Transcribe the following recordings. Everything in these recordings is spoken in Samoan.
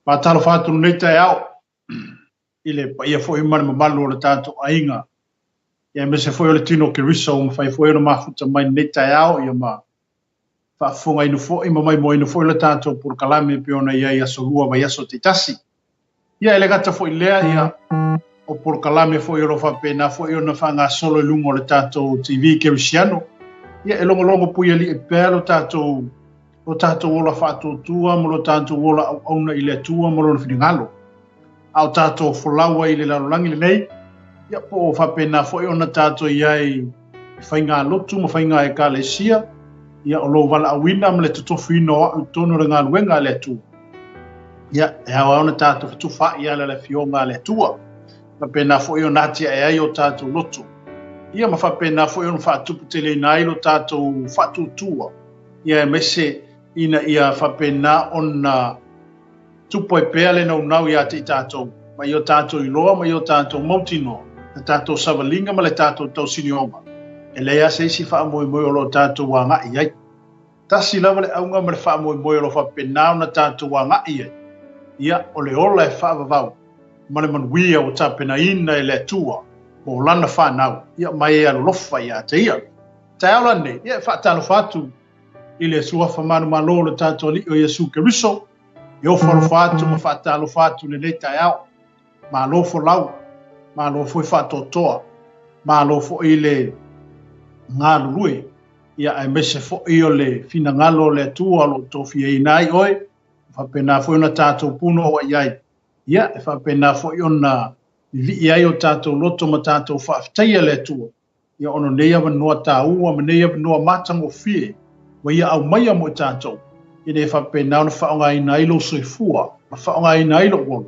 Faatalofa atu lenei taeao i le paia foi ma le mamalu o le tatou aiga, ia aemaise foi o le tino o Keriso ua mafai foi ona mafuta mai lenei taeao ia ma faafofogaina foi ma maimoaina foi le tatou polokalame e pei ona i ai aso lua vaiaso taitasi. Ia e le gata foi i lea, ia o polokalame foi o lo o faapena foi ona faagasolo i luga o le tatou TV Kerisiano, ia e logologo puialii pea lo tatou lo tatou ola faatuatua ma lo tatou ola auauna i le Atua ma lona finagalo. A o tatou folau ai i le lalolagi lenei, ia po o faapena foi ona tatou i ai i faigalotu ma faiga ekalesia, ia o lou valaauina ma le totofiina o au i totonu o le galuega a le Atua. Ia, e ao lava ona tatou fetufaai i ala o le Afioga a le Atua. Faapena foi ona atiae ai o tatou loto. Ia ma faapena foi ona faatuputeleina ai lo tatou faatuatua. Ia aemaise ina ia faapena ona tupu ai pea le naunau ia te i tatou, ma i o tatou iloa ma i o tatou mautinoa, le tatou savaliga ma le tatou tausinioga, e leai lava se isi faamoemoe o lo o tatou agai i ai. Tasi lava le auga ma le faamoemoe o lo o faapena ona tatou agai i ai, ia, o le ola e faavavau ma le manuia ua tapenaina e le Atua mo Lana fanau, ia, ma e alolofa ia te Ia. Taeao lanei, ia, e faatalofa atu i le Suafa manumalo o le tatou Alii o Iesu Keriso, e ofo alofa atu ma faatalofa atu i lenei taeao. Malo folau, malo foi faatoatoa, malo foi le galulue, ia aemaise foi o le finagalo o le Atua o lo o tofiaina ai oe, faapena foi ona tatou punouai ai, ia e faapena foi ona vivii ai o tatou loto ma tatou faafetaia le Atua, ia ona o nei avanoa taua ma nei avanoa matagofie ua Ia aumaia mo i tatou, ina ia faapena ona faaaogaina ai lou soifua ma faaaogaina ai lou ola,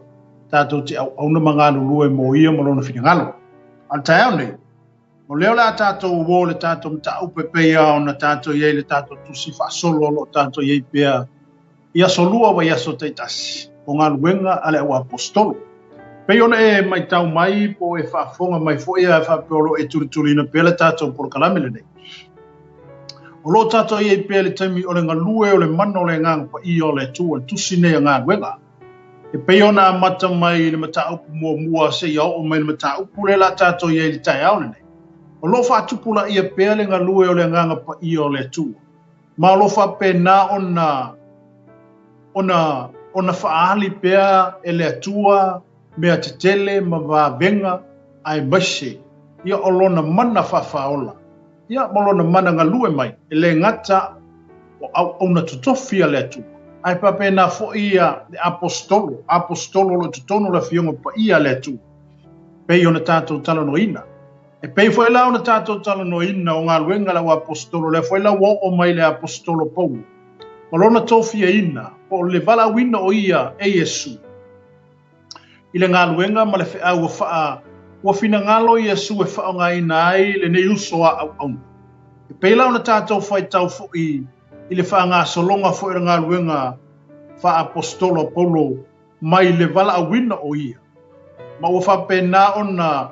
tatou te auauna ma galulue mo Ia ma Lona finagalo. A o le taeao nei, o lea o le a tatou uo i le tatou mataupu e pei lava ona tatou i ai i le tatou tusi faasolo o lo o tatou i ai pea i aso lua vaiaso taitasi o galuega a le auaposetolo. Pei ona e matau mai po o e faafofoga mai foi a faapea o lo o e tulituliina pea le tatou polokalame lenei. O lo o tatou i ai pea i le taimi o le galue o le mana o le Agaga Paia o le Atua, le tusi nei a galuega. E pei ona amata mai i le mataupu muamua seia oo mai i le mataupu lea o le a tatou i ai i le taeao lenei. O lo o faatupulaia pea le galue o le Agaga Paia o le Atua. Ma o lo o faapena ona, ona, ona faaali pea e le Atua mea tetele ma vavega aemaise ia o Lona mana faafaaola, ia ma Lona mana galue mai, e le gata o auauna totofi a le Atua, ae faapena foi ia le Aposetolo, Aposetolo o lo o i totonu o le Afioga Paia a le Atua, pei ona tatou talanoaina. E pei foi la ona tatou talanoaina o galuega a le auaposetolo, lea foi la ua oo mai le aposetolo Paulo, ma lona tofiaina, po o le valaauina o ia e Iesu i le galuega ma le feau ua faa, ua finagalo Iesu e faaaogaina ai lenei uso a auauna. E pei la ona tatou faitau foi i le faagasologa foi o le galuega faa-aposetolo a Paulo mai le valaauina o ia, ma ua faapena ona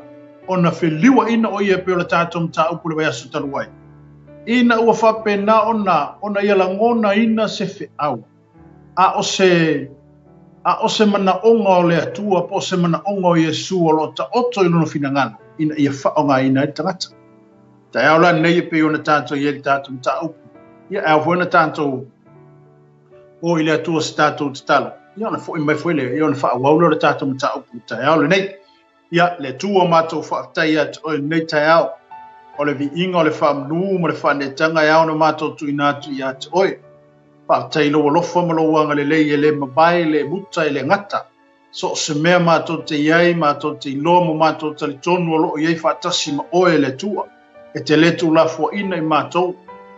ona feliuaina o ia e pei o le tatou mataupu i le vaiaso talu ai, ina ua faapena ona ona ia lagonaina se feau, a o se a o se manaoga o le Atua po o se manaoga o Iesu o lo o taoto i lona finagalo ina ia faaaogaina ai le tagata. Taeao la lenei e pei ona tatou i ai le tatou mataupu, ia e ao foi ona tatou o i le Atua se tatou tatalo, ia ona foi mai foi lea, ia ona faaauau lea o le tatou mataupu i le taeao lenei. Ia, le Atua matou faafetai ia te Oe i lenei taeao, o le viiga o le faamanu ma le faaneetaga e ao ona matou tuuina atu ia te Oe. Faafetai i Lou alofa ma Lou agalelei e le mavae, e le muta, e le gata. So o se mea matou te i ai, matou te iloa ma matou talitonu o lo o i ai faatasi ma Oe e le Atua. E te le tuulafoaina i matou,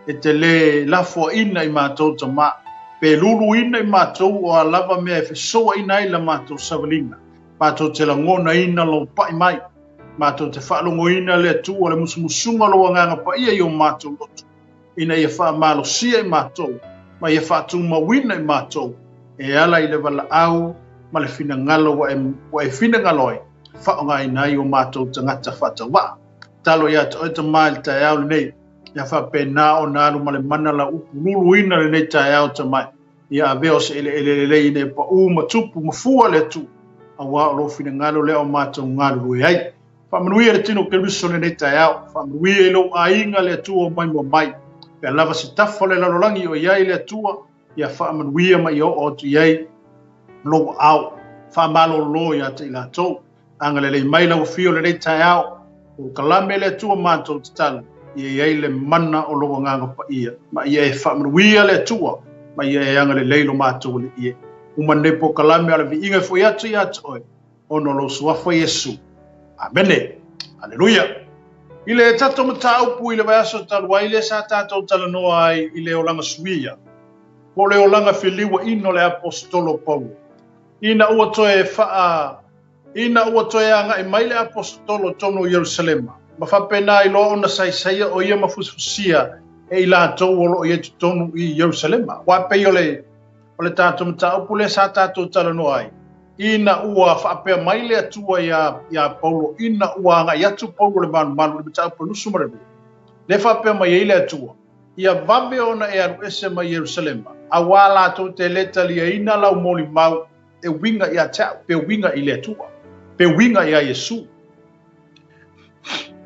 e te le lafoaina i matou tama, pe luluina i matou o a lava mea e fesouaina ai la matou savaliga. Matou te lagonaina Lou pai mai, matou te faalogoina le Atua le musumusuga o Lou Agaga Paia i o matou loto, ina ia faamalosia i matou ma ia faatumauina i matou e ala i le valaau ma le finagalo ua e, ua e finagalo ai, faaaogaina ai o matou tagata faatauvaa. Tatalo ia te oe Tama i le taeao lenei, ia faapena ona alu ma le mana lau upu luluina lenei taeao Tama. Ia avea o se eleele lelei ina ia paū ma tupu ma fua le Atua, auā o lou finagalo lea o matou galulue ai. Faamanuia le tino o Keriso i lenei taeao. Faamanuia i lou aiga le Atua o maimoa mai. Pea lava se tafa o le lalolagi o i ai le Atua, ia faamanuia ma ia oo atu i ai lou aao faamalolo ia te i latou. Agalelei mai lau afio i lenei taeao, polokalame le Atua matou tatalo, ia i ai le mana o lou Agaga Paia, ma ia e faamanuia le Atua, ma ia e agalelei lo matou Alii e. Uma lenei polokalame a o le viiga e foi atu ia te oe, ona o lou suafa Iesu. Amene. Aleluia. I le tatou mataupu i le vaiaso talu ai lea sa tatou talanoa ai i le olaga suia, po o le olaga feliuaina o le aposetolo Paulo, ina ua toe faa ina ua toe agai mai le aposetolo tonu o Ierusalema, ma faapena ai loa ona saisaia o ia ma fusifusia e i latou o lo o i ai totonu i Ierusalema. Aua e pei o le o le tatou mataupu lea sa tatou talanoa ai, ina ua faapea mai le Atua iā, iā Paulo, ina ua agai atu Paulo i le malumalu i le mataupu e 22, lea faapea mai ai le Atua, Ia vave ona e alu ese mai Ierusalema, auā latou te le taliaina lau molimau e uiga ia te au, pe uiga i le Atua, pe uiga iā Iesu.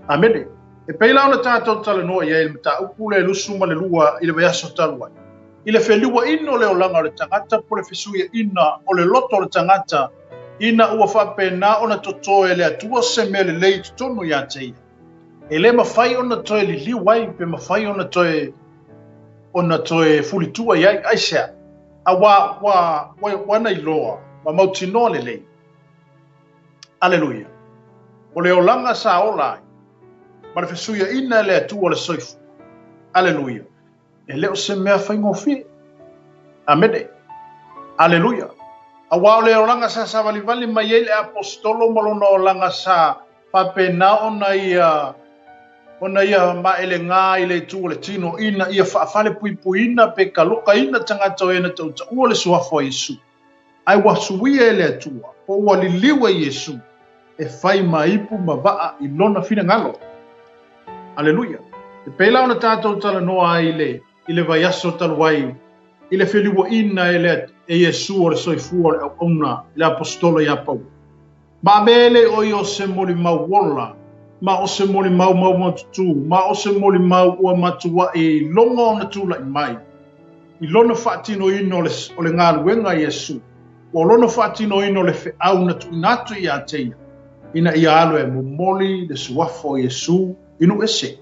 Amene. E pei la ona tatou talanoa i ai i le mataupu lea e 22 i le vaiaso talu ai, i le feliuaina o le olaga o le tagata po o le fesuiaina o le loto o le tagata ina ua faapena ona toto e le Atua se mea lelei i totonu ia te ia. E le mafai ona toe liliu ai pe mafai ona toe ona toe fulitua i ai. Aisea? Auā ua, ua, ua na iloa, ua mautinoa lelei. Aleluia! O le olaga sa ola ai, ma le fesuiaina e le Atua o le soifua. Aleluia! E le o se mea faigofie. Amene. Aleluia! Auā o le olaga sa savalivali mai ai le Aposetolo ma lona olaga sa faapena ona ia ona ia maelegā i le itu o le tino ina ia faafalepuipuiina pe kalokaina tagata o e na tautaua le suafa o Iesu. Ae ua suia e le Atua, po ua liliu e Iesu, e fai ma ipu ma vaa i lona finagalo. Aleluia! E pei la ona tatou talanoa ai i le, i le vaiaso talu ai, i le feliuaina e le, e Iesu o le soifua o le auauna i le aposetolo ia Paulo. Ma avea e le o ia o se molimau ola, ma o se molimau maumaututu, ma o se molimau ua matuai iloga ona tulai mai, i lona faatinoina o le, o le galuega a Iesu, po o lona faatinoina o le feau na tuuina atu ia te ia, ina ia alu e momoli le suafa o Iesu i nuu ese.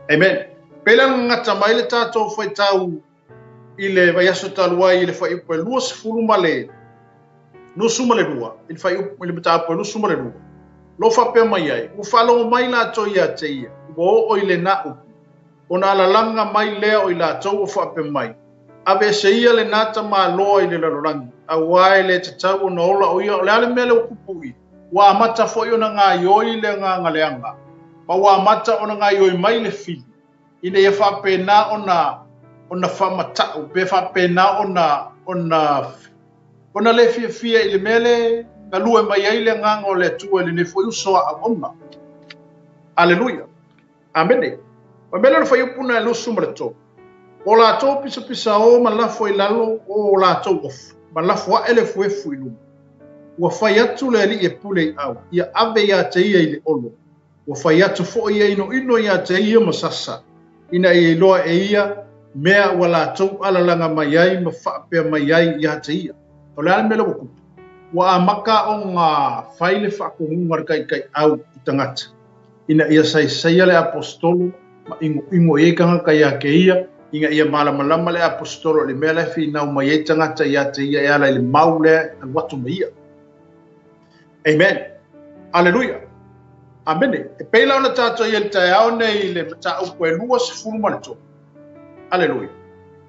Amen. Pei la gagata mai le tatou faitau i le vaiaso talu ai i le fuaiupu e 20 ma le 22, i le fuaiupu i le mataupu e 22, lo faapea mai ai, ua faalogo mai latou ia te ia, ua oo i lena upu, ona alalaga mai lea o i latou ua faapea mai, Aveese ia lena tamāloa i le lalolagi, auā e le tatau ona ola o ia, o le a le mea lea ua kupu i? Ua amata foi ona gaioi le agaga leaga, ma ua amata ona gaioi mai le fili, ina ia faapena ona ona faamata'u pe faapena ona ona ona le fiafia i le mea le galue mai ai le agaga o le Atua i lenei foi uso a auauna. Aleluia. Amene. O le mea lea o le fuaiupu na e 23. O latou pisapisao ma lafo i lalo o latou ofu, ma lafo aʻe le efuefu i luga. Ua fai atu le alii e pule i au, ia ave ia te ia i le olo. Ua fai atu foi ia inoino ia te ia ma sasa, ina ia iloa e ia mea ua latou alalaga mai ai ma faapea mai ai ia te ia. O le a le mea lea ua tupu? Ua amata ona fai le faatonuga a le taitaiau i tagata, ina ia saisaia le aposetolo ma inoino i ai tagata ia te ia, ina ia malamalama le aposetolo i le mea la e finau mai ai tagata ia te ia e ala i le mau lea e alu atu ma ia. Amen. Aleluia. Amene. E pei la ona tatou i ai i le taeao nei i le mataupu e 23. Aleluia.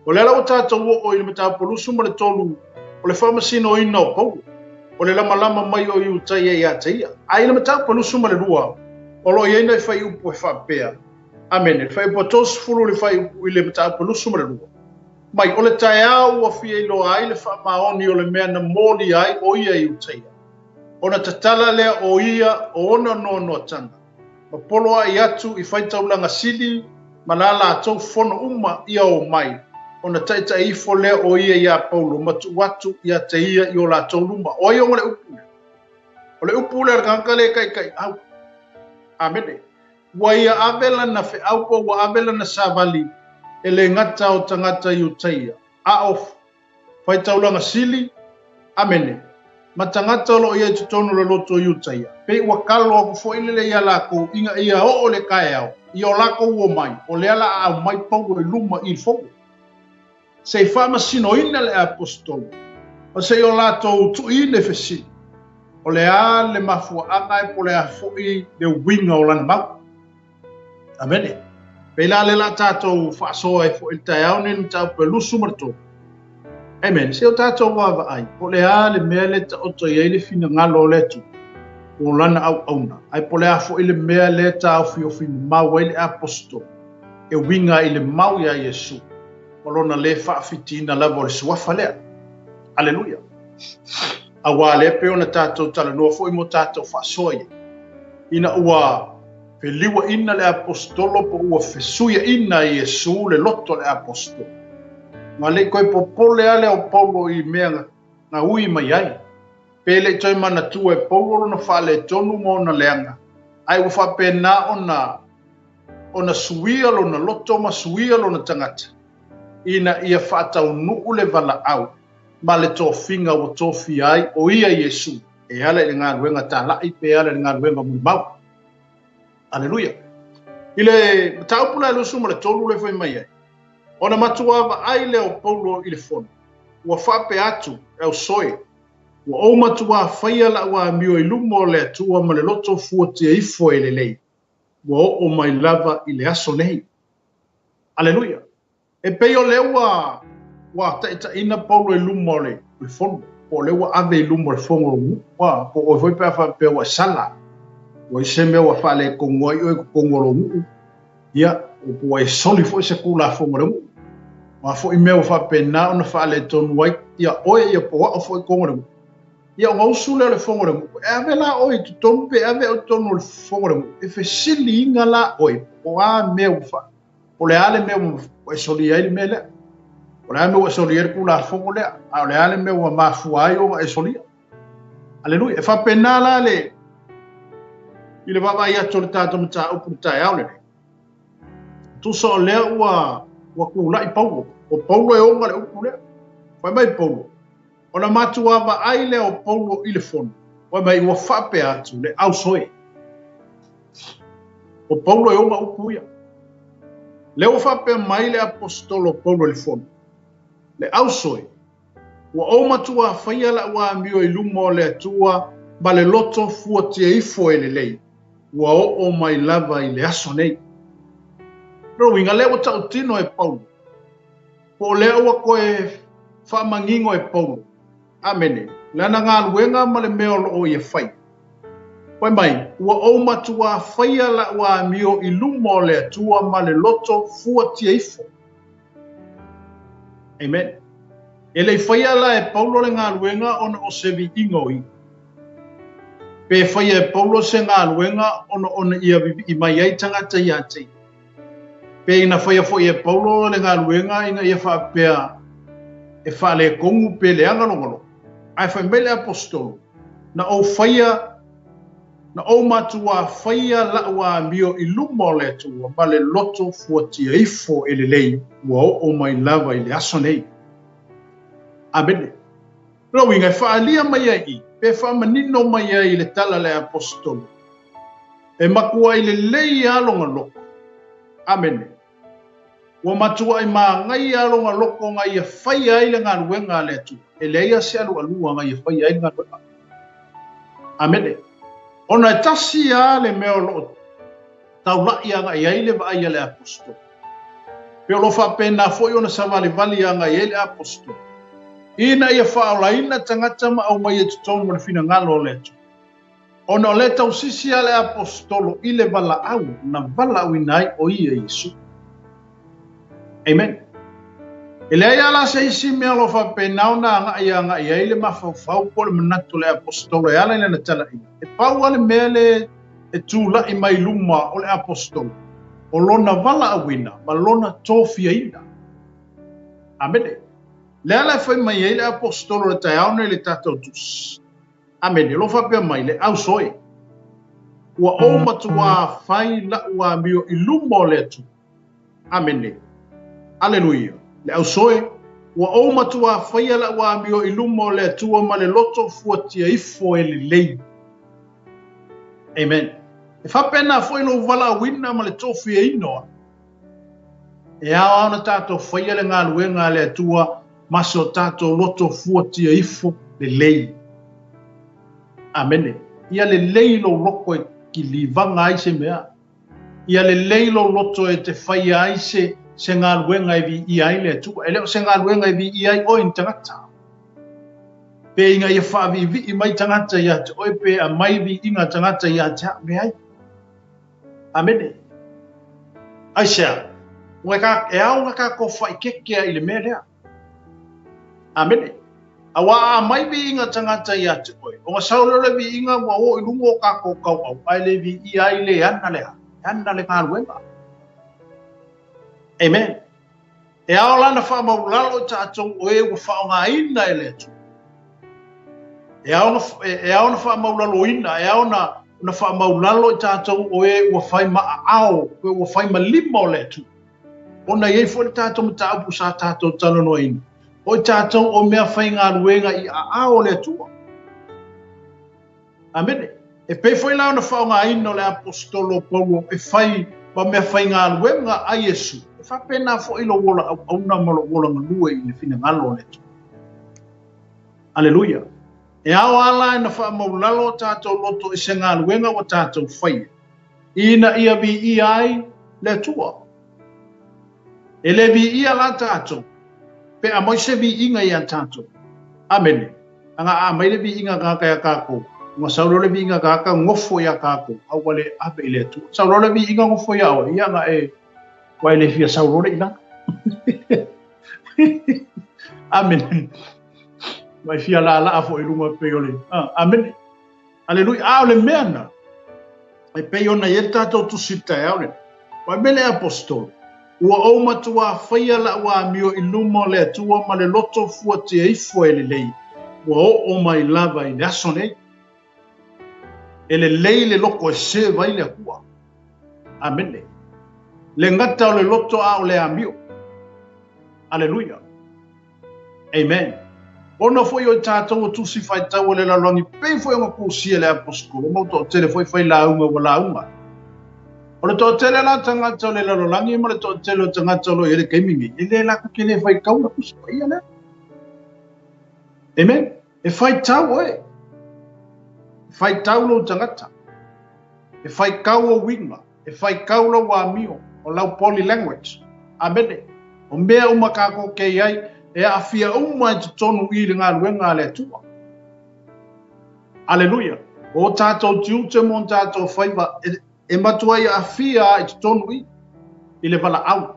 O lea la ua tatou oo i le mataupu 23 o le faamasinoina o Paulo, o le lamalama mai o Iutaia ia te ia. A i le mataupu 22, o lo o i ai nai fuaiupu e faapea, Amene, le fuaiupu 30 i le fuaiupu i le mataupu 22, mai, o le taeao ua fia iloa ai le faamaoni o le mea na molia ai o ia i Iutaia, ona tatala lea o ia o ona noanoatanga, ma poloai atu i faitaulaga sili ma la latou fono uma ia o mai. ona taʻitaʻi ifo lea o ia iā Paulo ma tuu atu ia te ia i o latou luma. O ai ona le upu lea? O le upu lea o le tagata le taʻitaʻi au. Amene. Ua ia ave lana feau po ua ave lana savali e le gata o tagata Iutaia, a o faitaulaga sili, amene, ma tagata o loo i ai totonu o le loto o Iutaia, pei ua kalo aku foi lele iā lakou ina ia oo le taeao, ia o lakou omai, o lea la a aumai Paulo i luma i le fono. Se i faamasinoina le aposetolo, ma se i o latou tuuina i fesili, o le a le mafuaaga e po o le a foi le uiga o lana mau. Amene. Pei la le la tatou faasoa ai foi i le taeao nei le mataupu e 23. Amen. Se o tatou vaavaai, po o le a le mea le taoto i ai le finagalo o le Atua, po o lana auauna, ae po o le a foi le mea le taofiofi mamao ai le aposetolo, e uiga i le mau iā Iesu, ma lona lē faafitiina lava o le suafa lea. Aleluia. Auā lea pei ona tatou talanoa foi mo tatou faasoa i ai, ina ua feliuaina le aposetolo po ua fesuiaina e Iesu le loto o le aposetolo. Ua le i toe popole lava lea o Paulo i mea na ui mai ai. Pe le i toe manatua e Paulo lona faaletonu ma ona leaga, ae ua faapena ona ona suia lona loto ma suia lona tagata, ina ia faataunuu le valaau ma le tofiga ua tofia ai o ia Iesu e ala i le galuega talai pe ala i le galuega molimau. Aleluia. I le mataupu la e 23 le fai mai ai, ona matua vaai lea o Paulo i le fono, ua faapea atu, e au soe, ua ou matuā faia lau amio i luma o le Atua ma le loto fuatia ifo e lelei, ua oo mai lava i le aso nei. Aleluia. E pei o lea ua ua taʻitaʻina Paulo i luma o le fono, po o lea ua ave i luma o le fono o nuu, a po o oe foi pe a faapea ua e sala, ua i se mea ua faaletonu ai oe i totonu o lou nuu, ia, po ua e soli foi se Tulafono a le nuu. O a foi mea ua faapena ona faaletonu ai ia oe, ia po o au foi i totonu o le nuu. Ia ona usu lea o le fono o le nuu, e ave la oe i totonu pe ave au i totonu o le fono o le nuu, e fesiliina la oe po o a mea ua faa Po o le a le mea ua e solia ai le mea lea? Po o le a le mea ua e solia ai le Tulafono lea? A o le a le mea ua mafua ai ona e solia? Aleluia. E faapena la le i le vaavaai atu o le tatou mataupu i le taeao lenei. Tusa o lea ua ua tulai Paulo. O Paulo e ona le upu lea. Fai mai Paulo, ona matuā vaai lea o Paulo i le fono, fai mai ua faapea atu le ausoe. O Paulo e ona upu ia. Lea ua faapea mai le aposetolo o Paulo i le fono, le ausoe, ua ou matuā faia lau amio i luma o le Atua ma le loto fuatia ifo e lelei, ua oo mai lava i le aso nei. O lona uiga, lea ua tautino e Paulo, po o lea ua toe faamanino e Paulo, Amene, lana galuega ma le mea o lo o ia faia. Fai mai, ua ou matuā faia lau amio i luma o le Atua ma le loto fuatia ifo. Amen. E le i faia la e Paulo le galuega ona o se viiga o ia. Pe faia e Paulo se galuega ona ona ia vivii mai ai tagata ia te ia. Pe ina faia foi e Paulo le galuega ina ia faapea e faaletonu pe leaga lona loto. Ae fai mai le aposetolo, Na ou faia, na ou matuā faia lau amio i luma o le Atua ma le loto fuatia ifo e lelei ua oo mai lava i le aso nei. Amene. O lona uiga e faaalia mai ai i, pe faamanino mai ai i le tala a le aposetolo, E matuai lelei lava lona loto. Amene. Ua matuai manaia lava lona loto na ia faia ai le galuega a le Atua. E leai lava se alualua na ia faia ai le galuega. Amene. Ona e tasi lava le mea o lo o taulai agai ai le vaai a le aposetolo. Pe o lo o faapena foi ona savalivali agai ai le aposetolo, ina ia faaolaina tagata ma aumaia i totonu o le finagalo o le Atua. Ona o le tausisi a le aposetolo i le valaau na valaauina ai o ia Iesu. Amen. E leai lava la se isi mea o lo o faapena ona agai agai ai le mafaufau po o le manatu o le aposetolo e ala i lana talaiga. E pau lava le mea le e tulai mai luma o le aposetolo, o lona valaauina ma lona tofiaina. Amene. Le ala e fai mai ai le aposetolo le taeao nei le tatou tusi. Amene. Lo faapea mai le ausoe. Ua ou matuā fai la'u amio i luma o le Atua. Amene. Aleluia. Le ausoe, ua ou matuā faia la'u amio i luma o le Atua ma le loto fuatia ifo e lelei. Amen. E faapena foi lou valaauina ma le tofiaina o au. E ao ona tatou faia le galuega a le Atua ma so tatou loto fuatia ifo lelei. Amene. Ia lelei lou loko e kilivaga ai se mea. Ia lelei lou loto e te faia ai se se galuega e viia ai le Atua. E le o se galuega e viia ai oe ni tagata. Pe ina ia faaviivii mai tagata ia te oe pe aumai viiga tagata ia te au. Leai. Amene. Aisea? Ua ka, e ao ona kākou faikekea i le mea lea. Amene. Auā a aumai viiga tagata ia te oe, ona sau lea o le viiga ua o i luga o kākou kauʻau, ae le viia ai le ana le a? E ana le galuega. Amen. E ao la ona faamaulalo i tatou o e ua faaaogaina e le Atua. E ao ona, e ao ona faamaulaloina, e ao ona, ona faamaulalo i tatou o e ua fai ma aao, o e ua fai ma lima o le Atua. Ona e i ai foi le tatou mataupu sa tatou talanoaina, o i tatou o mea faigaluega i aao o le Atua. Amene. E pei foi la ona faaaogaina o le aposetolo o Paulo e fai ma mea faigaluega a Iesu, e faapena foi lou ola auauna ma lou ola galue i le finagalo o le Atua. Aleluia. E ao lava la ina faamaulalo o tatou loto i se galuega ua tatou faia, ina ia viia ai le Atua. E le viia la tatou, pe aumai se viiga ia tatou. Amene. Aga a aumai le viiga tagata ia tatou, ona sau lea o le viiga tagata gofo ia tatou, a ua le ave i le Atua. Sau loa le viiga gofo ia oe, ia na e, ua e le fia sau loa le i lalo. Amene. Ua e fia laalaa foi i luga pei o le, amene. Aleluia. A o le mea na, e pei ona i ai le tatou tusi i le taeao lenei. Fai mai le aposetolo, Ua ou matuā faia la'u amio i luma o le Atua ma le loto fuatia ifo e lelei, ua oo mai lava i le aso nei. E lelei le loko e serve ai le Atua. Amene. Le gata o le loto a o le amio. Aleluia. Amen. Ona foi o i tatou o tusi faitau o le lalolagi pei foi ona tusia le aposetolo ma ua toatele foi failauga ua lauga. O le toatele la tagata o le lalolagi ma le toatele o tagata o lo o i ai le taimi nei, e le latou te le faitau le tusi paia lea. Amen. E faitau oe. E faitau lou tagata. E faitau ou uiga. E faitau lou amio, o lau body language. Amene. O mea uma kākou ke i ai, e aafia uma i totonu i le galuega a le Atua. Aleluia. O tātou tiute mo tātou faiva, e, e matua i aafia i totonu i, i le valaau.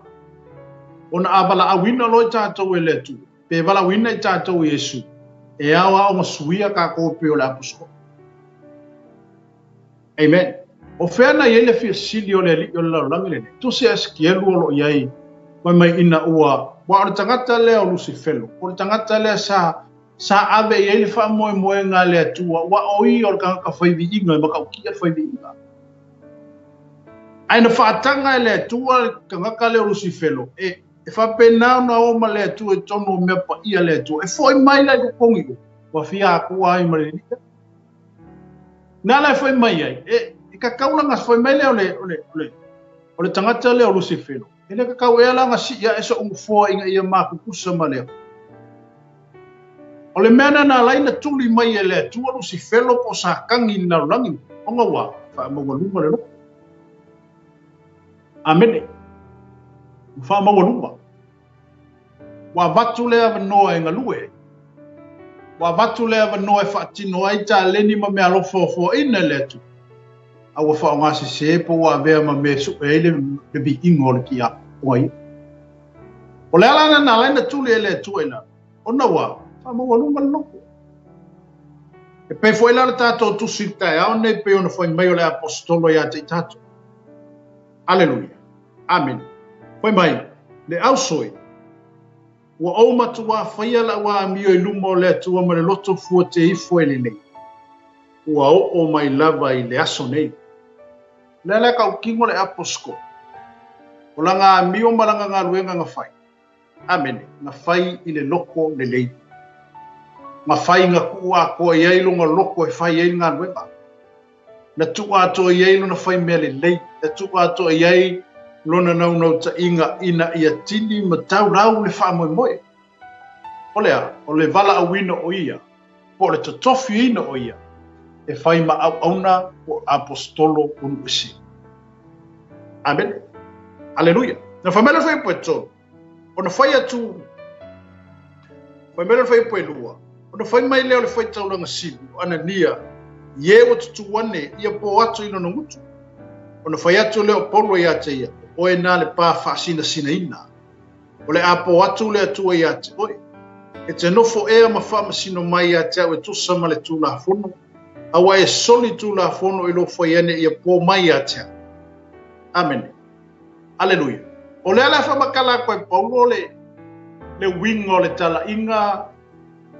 Ona a valaauina loa i tātou e le Atua, pe valaauina i tātou e Iesu, e ao a ona suia kākou pei o le aposetolo. Amen. O fea na i ai le fia sili o le alii o le lalolagi lenei? Tusi a Esekielu o lo o i ai, fai mai ina ua, ua o le tagata lea o Lusifelo, o le tagata lea sa, sa ave i ai le faamoemoega a le Atua, ua o ia o le tagata fai viiga, e matautia le fai viiga. Ae na faataga e le Atua le tagata lea o Lusifelo, e, e faapena ona o ma le Atua i totonu o mea paia a le Atua. E foi mai la i totonu i o, ua fia akua ai ma le alii lea. Na ala e fai mai ai, e, e kakau langa fai mai lea o le, o le, o le, o le tagata lea o Lusifelo. E le kakau ea langa sii ae so'u nofoa ina ia makukusa ma le Atua. O le mea na na ala ai na tuli mai e le Atua Lusifelo po o Satani i le lalolagi, ona ua faamaualuga le loto. Amene. Ua faamaualuga. Ua avatu le avanoa e galue. Ua avatu le avanoa e faatino ai taleni ma meaalofa ofoaina e le Atua. A ua faaaogasese po ua avea ma mea e sue ai le viiga o le tiakoa ia. O le ala lena na ala ai na tuli e le Atua i lalo, ona ua faamaualuga le loto. E pei foi la le tatou tusi i le taeao nei pei ona fai mai o le aposetolo ia te i tatou. Aleluia. Amene. Fai mai, le ausoe, Ua ou matuā faia la'u amio i luma o le Atua ma le loto fuate ifo e lelei, ua oo mai lava i le aso nei. O le a la tautino le aposetolo? O lana amio ma lana galuega na fai. Amene, na fai i le loto lelei. Na fai na tuu atoa i ai lona loto e fai ai le galuega. Na tuu atoa i ai lona faimea lelei, na tuu atoa i ai lona naunautaiga ina ia tini ma taulau le faamoemoe. O le a? O le valaauina o ia, po o le totofiina o ia, e fai ma auauna po o aposetolo o nuu ese. Amene. Aleluia. Na fai mai le fuaiupu e 3, ona fai atu, fai mai le fuaiupu e 2, ona fai mai lea o le faitaulaga sili, o Anania, i e ua tutū ane, ia po atu i lona gutu. Ona fai atu lea o Paulo ia te ia, o oe nā le pā faasinasinaina. O le a po atu le Atua ia te oe. E te nofo ea ma faamasino mai ia te au e tusa ma le Tulafono, a ua e soli Tulafono i lou fai ane ia po mai ia te au. Amene. Aleluia. O lea la e faamatala atu ai Paulo le le uiga o le talaiga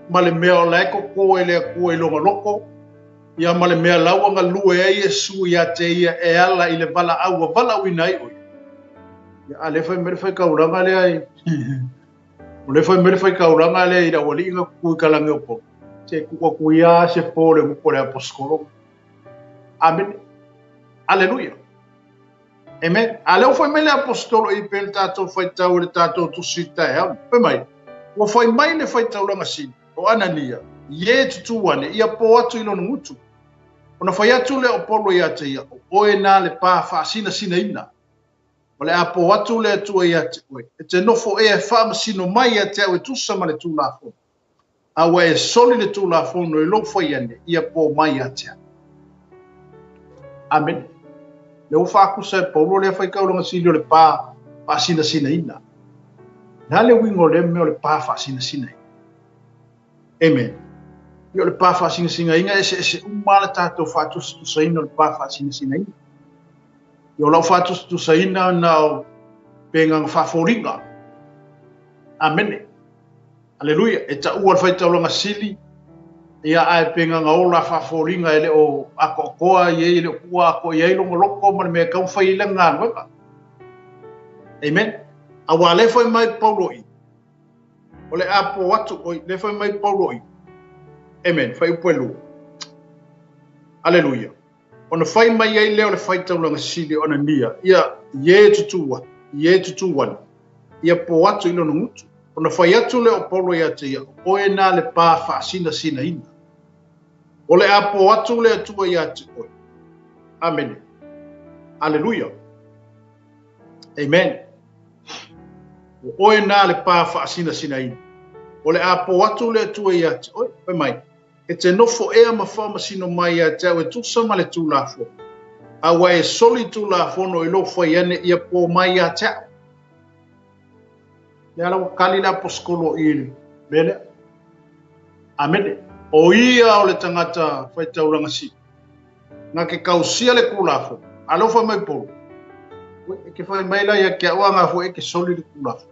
ma le mea o la e koko e le Atua i lona loto, ia ma le mea la ua galue ai Iesu ia te ia e ala i le valaau ua valaauina ai o ia. Ia, a lea fai mai le faitaulaga lea i o lea fai mai le faitaulaga lea i le aualii na tutu i kalagi o Paulo. Se tuu atu ia se po le gutu o le aposetolo. Amene. Aleluia. Amen. A lea ua fai mai le aposetolo i pe le tatou faitau i le tatou tusi taeao. Fai mai, ua fai mai le faitaulaga sili, o Anania, i e tutū ane, ia po atu i lona gutu. Ona fai atu lea o Paulo ia te ia, o oe nā le pā faasinasinaina. O le a po atu le Atua ia te oe, e te nofo ea e faamasino mai ia te au e tusa ma le Tulafono. A ua e soli le Tulafono i lou fai ane, ia po mai ia te au. Amene. Lea ua faatusa e Paulo lea faitaulaga sili o le pā faasinasinaina. Le a le uiga o lea mea o le pā faasinasinaina? Amen. Ia o le pā faasinasinaina eseese uma le tatou faatusatusaina o le pā faasinasinaina. Ia o lau faatusatusaina na o pegaga faafoliga. Amene. Aleluia. E taua le faitaulaga sili, ia ae pegaga ola faafoliga e le o atoatoa i ai, e le o tuua atoa i ai lona loto ma le mea e taumafai ai lana galuega. Amen. Aua le fai mai Paulo i, o le a po atu oi, le fai mai Paulo i. Amen. Fuaiupu e 2. Aleluia. Ona fai mai ai lea o le faitaulaga sili o Anania, ia, i e tutū atu, i e tutū ane, ia po atu i lona gutu. Ona fai atu lea o Paulo ia te ia, o oe nā le pā faasinasinaina. O le a po atu le Atua ia te oe. Amene. Aleluia. Amen. O oe nā le pā faasinasinaina. O le a po atu le Atua ia te oe. Fai mai, E te nofo ea ma faamasino mai ia te au e tusa ma le Tulafono, a ua e soli Tulafono i lou fai ane ia po mai ia te au. Lea la ua kali le aposetolo i le mea lea. Amene. O ia o le tagata faitaulaga sili. Na ke kausia le Tulafono. A lea ua fai mai Paulo, e ke fai mai la ia te au a ngā foi e ke soli le Tulafono.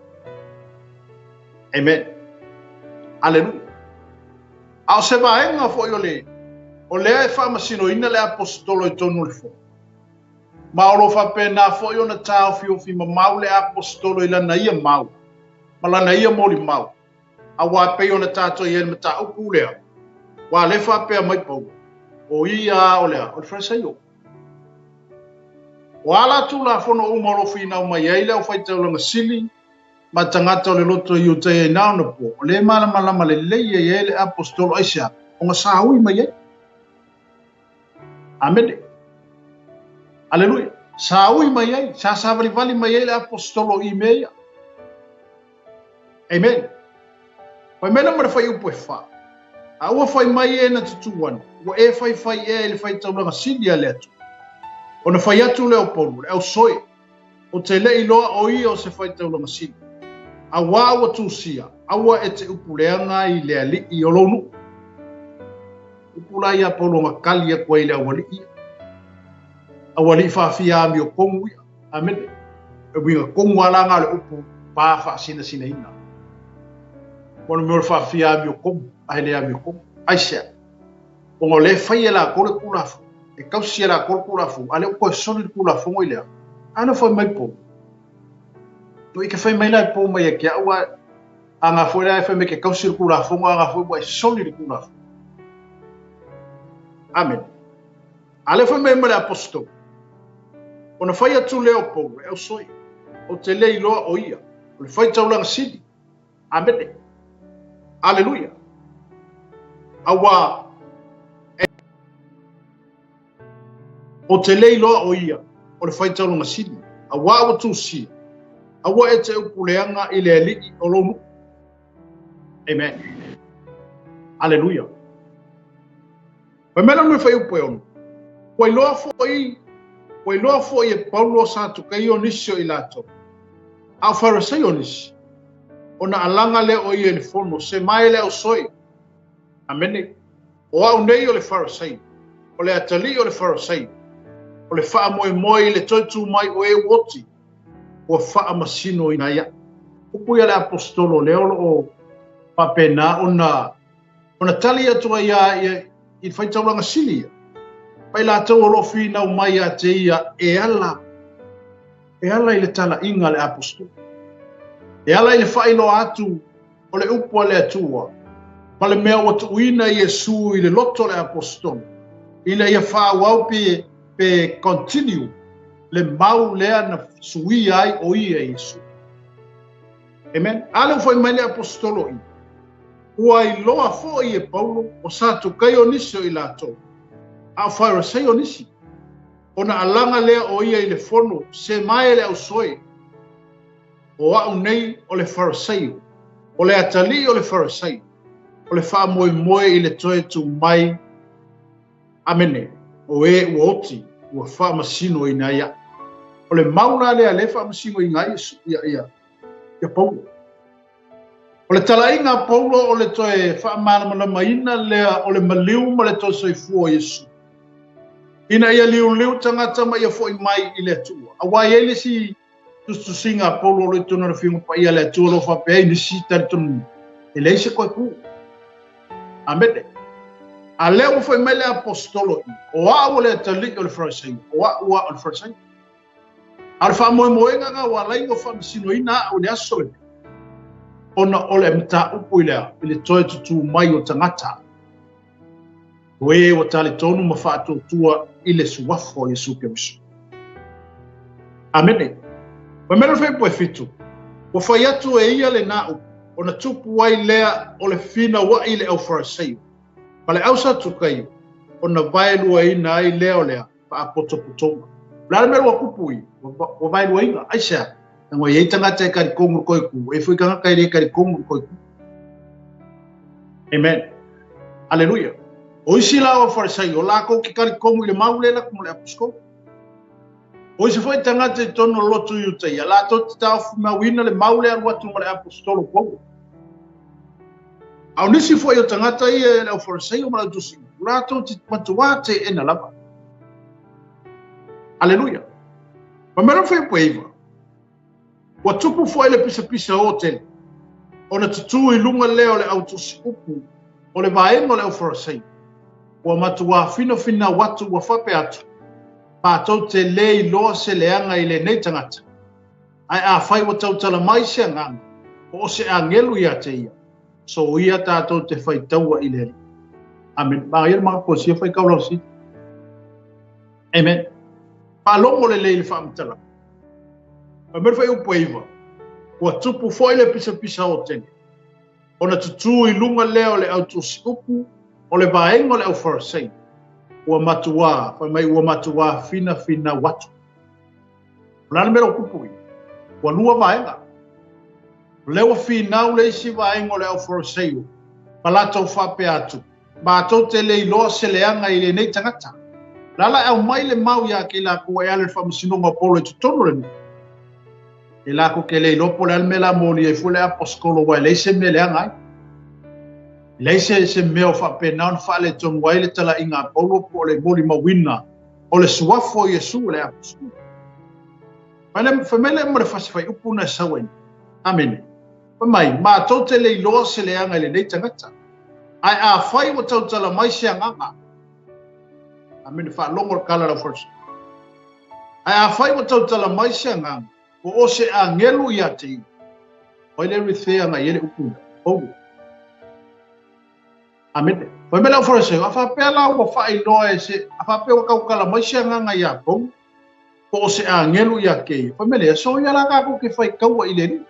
Amen. Aleluia. A o se vaega foi o le o lea e faamasinoina le aposetolo i tonu o le fono. Ma o lo o faapena foi ona taofiofi mamao le aposetolo i lana ia mau ma lana ia molimau, auā pei ona tatou i ai le mataupu lea, ua le faapea mai Paulo, o ia a o le a, o le Farisaio. O a la Tulafono uma o lo o finau mai ai le aufaitaulaga sili ma tagata o le loto i Iutaia i na ona po, o lea e malamalama lelei ai ai le aposetolo aisea ona saui mai ai. Amene. Aleluia. Saui mai ai, sa savalivali mai ai le aposetolo i mea ia. Amen. Fai mai la ma le fuaiupu e 4. A ua fai mai e na tutū ane, ua e faifai ea i le faitaulaga sili a le Atua. Ona fai atu lea o Paulo, le ausoe, o te le iloa o ia o se faitaulaga sili. Auā ua tusia, aua e te upu leaga i le alii o lou nuu. Upu la ia a Paulo na kali atu ai i le aualii ia. Aualii faafia amiotonu ia. Amene. E uiga tonu lava la na o le upu pā faasinasinaina. Mo le mea o le faafia amiotomu, ae le amiotomu. Aisea? Ona o lea e fai e latou le Tulafono, e tausi e latou le Tulafono, a o lea ua toe soli le Tulafono i le a? A lea ua fai mai Paulo. No i ke fai mai la e po mai ia te au, a a ngā foi la e fai mai ke tausi le Tulafono, a ngā foi ua e soli le Tulafono. Amen. A lea fai mai ma le aposetolo, ona fai atu lea o Paulo e ausoi, ou te le iloa o ia, o le faitaulaga sili. Amene. Aleluia. Auā e Ou te le iloa o ia, o le faitaulaga sili, auā ua tusia, aua e te upuleaga i le alii o lou nuu. Amen. Aleluia. Fai mai le fuaiupu e 6. Ua iloa foi, ua iloa foi e Paulo Satukaio nisi o i latou, a o Fariseio nisi, ona alaga lea o ia i le fono, se mae le ausoi. Amene. O au nei o le Fariseio, o le atalii o le Fariseio, o le faamoemoe i le toe tu mai o e ua oti, ua faamasinoina ai au. Upu ia le Aposetolo lea o lo o faapena ona Ona tali atu ai a ia i le faitaulaga sili ia, ma i latou o lo o finau mai ia te ia e ala, e ala i le talaiga a le aposetolo, e ala i le faailoa atu o le upu a le Atua, ma le mea ua tuuina Iesu i le loto o le aposetolo, ina ia faaauau pe, pe continue le mau lea na suia ai o ia Iesu. Amen. A lea ua fai mai le aposetolo i, Ua iloa foi e Paulo o Satukaio nisi o i latou, a o Fariseio nisi, ona alaga lea o ia i le fono, se mae le ausoe, o au nei o le Fariseio, o le atalii o le Fariseio, o le faamoemoe i le toe tu mai, Amene, o e ua oti, ua faamasinoina ai au. O le mau la lea lea e faamasinoina ai ia, ia, ia Paulo. O le talaiga a Paulo o le toe faamalamalamaina lea o le maliu ma le toe soifua o Iesu, ina ia liuliu tagata ma ia foi mai i le Atua. Aua e i ai le isi tusitusiga a Paulo o lo o i totonu o le Afioga Paia a le Atua o lo o faapea ai nisi talitonuga, e leai se toe tu. Amene. A lea ua foi mai le aposetolo i, o au o le atalii o le Fariseio, o au a o le Fariseio. A o le faamoemoega lena ua ala ai ua faamasinoina au i le aso lenei, ona o le mataupu i le, i le toe tutū mai o tagata, o e ua talitonu ma faatuatua i le suafa o Iesu Keriso. Amene. Fai mai le fuaiupu e 7, ua fai atu e ia lena upu, ona tupu ai lea o le finauai i le au Fariseio, ma le au Satukaio, ona vaeluaina ai lea o le faapotopotoga. O le a le mea ua tupu i, ua vaeluaina, aisea? Leaga e i ai tagata e talitonu i le toe tu, e i ai foi tagata e le talitonu i le toe tu. Amen. Aleluia. O isi la o Farisai, o latou te talitonu i le mau lea latou ma le aposetolo. O isi foi tagata i totonu o le lotu Iutaia, latou te taofimauina le mau lea alu atu ma le aposetolo Paulo. A o nisi foi o tagata ia e le au Fariseio ma le au tusi, latou te matuā teena lava. Aleluia. Fai mai le fuaiupu e 9, Ua tupu foi le pisapisa o tele, ona tutū i luga lea o le au tusi upu o le vaega o le au Fariseio, ua matuā finafinau atu ua faapea atu, Matou te le iloa se leaga i lenei tagata, Ae afai ua tautala mai se agaga, po o se agelu ia te ia, soia tatou te faitaua i le Alii. Amen. Manaia le matou sia faitau lau sili. Amen. Faalogo lelei i le faamatalaga. Fai mai le fuaiupu e 9, ua tupu foi le pisapisa o tele, ona tutū i luga lea o le au tusi upu o le vaega o le au Farisai, ua matuā, fai mai ua matuā finafinau atu. O le a le mea ua tupu i? Ua lua vaega. O lea ua finau le isi vaega o le au Fariseio ma latou faapea atu, Matou te le iloa se leaga i lenei tagata. O le a la e aumai le mau ia te i latou e ala i le faamasinoga o Paulo i totonu o le nuu? E latou te le iloa po o le a le mea la moli ai fua le aposetolo aua e leai se mea leaga ai. E leai se, se mea o faapena ona faaletonu ai le talaiga a Paulo po o le molimauina o le suafa o Iesu o le aposetolo. Fai mai le ma le fasi fuaiupu na e sau ai. Amene. Fai mai, Matou te le iloa se leaga i lenei tagata, ae afai ua tautala mai se agaga, Amene, faalogo le kala lau first. Ae afai ua tautala mai se agaga, po o se agelu ia te ia, o ai le rithea agai i ai le upu lea? Paulo. Amene. Fai mai le aufaleseio, a faapea la ua faailoa e se, a faapea ua tautala mai se agaga ia Paulo, po o se agelu ia te ia, fai mai lea, soia la tatou te faitaua i le Alii.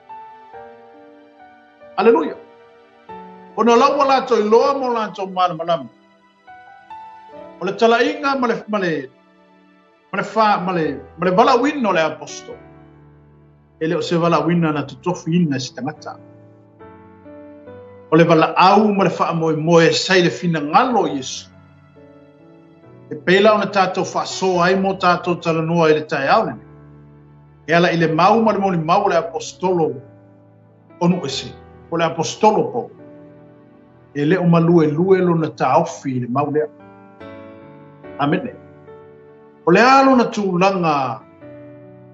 Aleluia. Ona la ua latou iloa ma o latou malamalama. O le talaiga ma le, ma le, ma le, fa, ma le, ma le valaauina o le apostolo, e le o se valaauina na totofiina e se tagata. O le valaau ma le faamoemoe e sa i le finagalo o Iesu. E pei la ona tatou faasoa ai mo tatou talanoa i le taeao lenei. E ala i le mau ma le molimau o le apostolo o Nuuese, po o le apostolo Paulo. E le o maluelue lona taofi i le mau lea. Amene. O le a lona tulaga,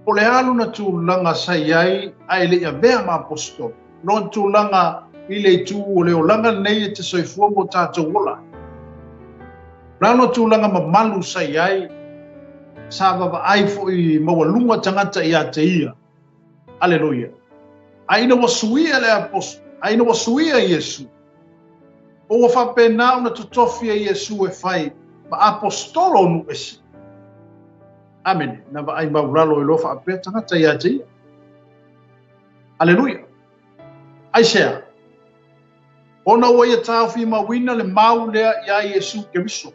po o le a lona tulaga sa i ai a e le i avea ma apostolo, lona tulaga i le itu o le olaga lenei e te soifua mo tatou ola. O le a lona tulaga mamalu sa i ai, sa vavaai foi maualuga tagata ia te ia. Aleluia. A ina ua suia le apostolo, a ina ua suia Iesu, o ua faapena ona totofi e Iesu e fai ma apostolo o nuu ese. Amene. Na vaai maulalo e loa faapea tagata ia te ia. Aleluia. Aisea? Ona ua ia taofimauina le mau lea iā Iesu Keriso.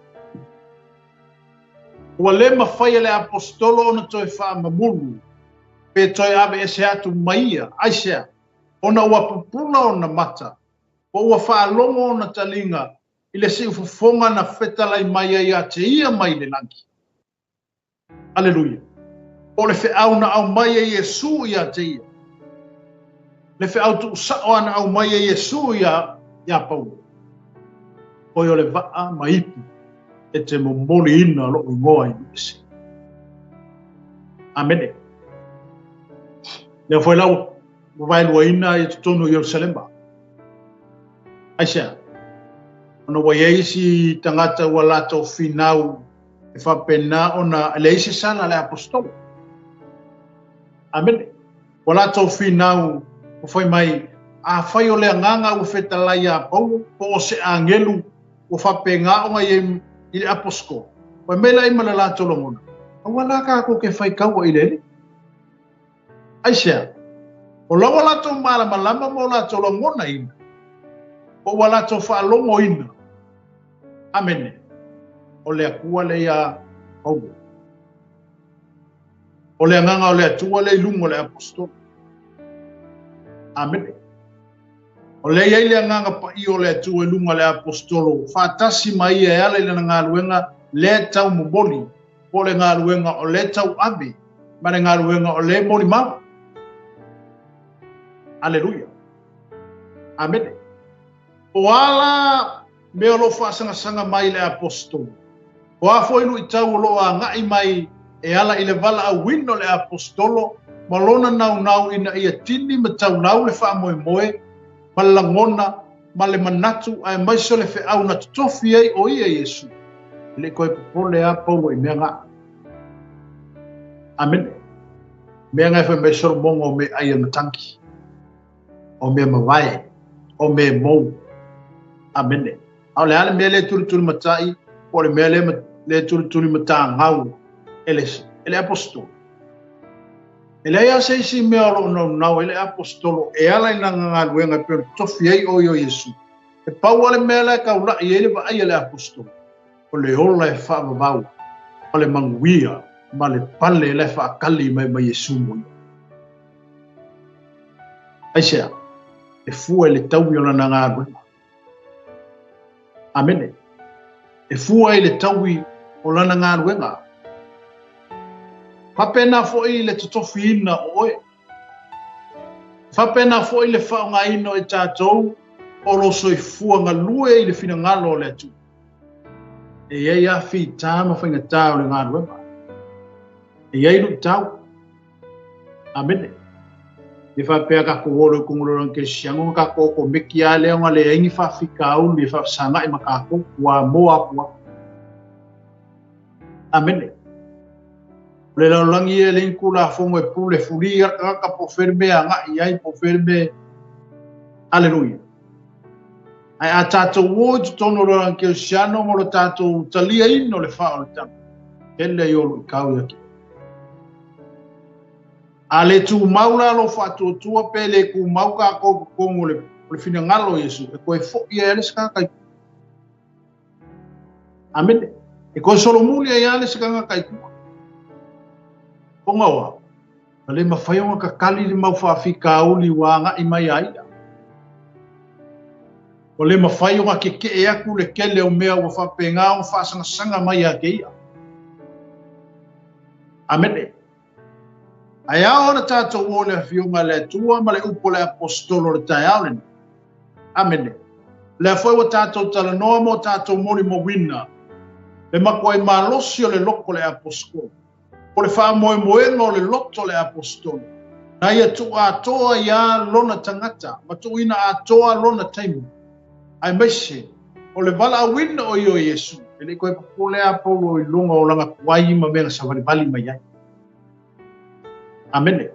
Ua le mafai e le apostolo ona toe faamamulu pe toe aveese atu mai ia. Aisea? Ona ua pupula ona mata, po ua faalogo ona taliga i le siufofoga na fetalai mai ai ia te ia mai le lagi. Aleluia. Po o le feau na aumai e Iesu ia te ia. Le feau tuusao na aumai e Iesu ia ia Paulo. Oe o le vaa ma ipu e te momoliina lo'u igoa i nuu ese. Amene. Lea foi la ua vaeluaina i totonu o Ierusalema. Aisea? Ona ua i ai isi tagata ua latou finau e faapena ona e leai se sala a le apostolo. Amene. Ua latou finau ua fai mai, afai o le agaga ua fetalai iā Paulo, po o se agelu ua faapena ona i ai i le apostolo, fai mai la i ma le latou lagona, aua la tatou te faitaua i le Alii. Aisea? O la ua latou malamalama ma o latou lagonaina, po ua latou faalogoina. Amene. O le Atua lea iā Paulo. O le agaga o le Atua lea i luga o le apostolo. Amene. O lea i ai le agaga paia o le Atua i luga o le apostolo, faatasi ma ia e ala i lana galuega lea tau momoli, po o le galuega o lea tau ave, ma le galuega o lea molimau. Aleluia. Amene. O a la mea o lo o faasagasanga mai i le apostolo? O a foi luitau o lo o agai mai e ala i le valaauina o le apostolo ma lona naunau ina ia tini ma taulau le faamoemoe ma le lagona ma le manatu aemaise o le feau na totofi ai o ia Iesu, e le i toe popole lava Paulo i mea na. Amene. Mea na e fai mai Solomoga o me ai a matangi, o mea mavae, o me mou. Amene. A o le a le mea lea e tulitulimatai, po o le mea lea e tulitulimatagau e le, e le apostolo? E leai lava se isi mea o lo o naunau ai le apostolo e ala i lana galuega e pei ona totofi ai o ia o Iesu. E pau lava le mea la e taula'i ai le vaai a le apostolo, o le ola e faavavau ma le manuia ma le pale la e faatali mai ma Iesu mo ia. Aisea? E fua i le taui o lana galuega. Amene. E fua i le taui o lana galuega. Faapena foi le totofiina o oe. Faapena foi le faaaogaina o i tatou o lo soifua galue i le finagalo o le Atua. E i ai lava fita ma faigata o le galuega. E i ai luitau. Amene. E faapea tatou o loa i totonu o le olaga kerisiano ona tatou okomeki lava lea ona leai ni faafitauli e faafesagai ma tatou, ua moa atu lava. Amene. O le lalolagi ia e leai ni tulafono e pule fuli lava le tagata po o fea le mea e agai i ai, po o fea le mea. Aleluia. Ae a tatou o i totonu o le olaga kerisiano ma lo tatou taliaina o le faaolataga, tele ai o luitau ia te oe. A le tumau la lou faatuatua pe le tumau tatou i totonu o le finagalo o Iesu, e toe foi ai lava le isi tagata i tua. Amene. E toe solomuli ai lava le isi tagata i tua. Ona o a? Ua le mafai ona kakali le mau faafitauli ua agai mai ia ia. Ua le mafai ona keke'e atu le tele o mea ua faapena ona faasangasaga mai ia te ia. Amene. Ae ao ona tatou o i le Afioga a le Atua ma le upu a le Aposetolo o le taeao lenei. Amene. O lea foi ua tatou talanoa ma o tatou molimauina le matuai malosi o le loto o le Aposetolo, po le faamoemoega o le loto o le Aposetolo, na ia tuu atoa ai lava lona tagata ma tuuina atoa lona taimi, aemaise o le valaauina o ia o Iesu, e le i toe popole lava Paulo i luga o lana tuai ma mea na savalivali mai ai. Amene.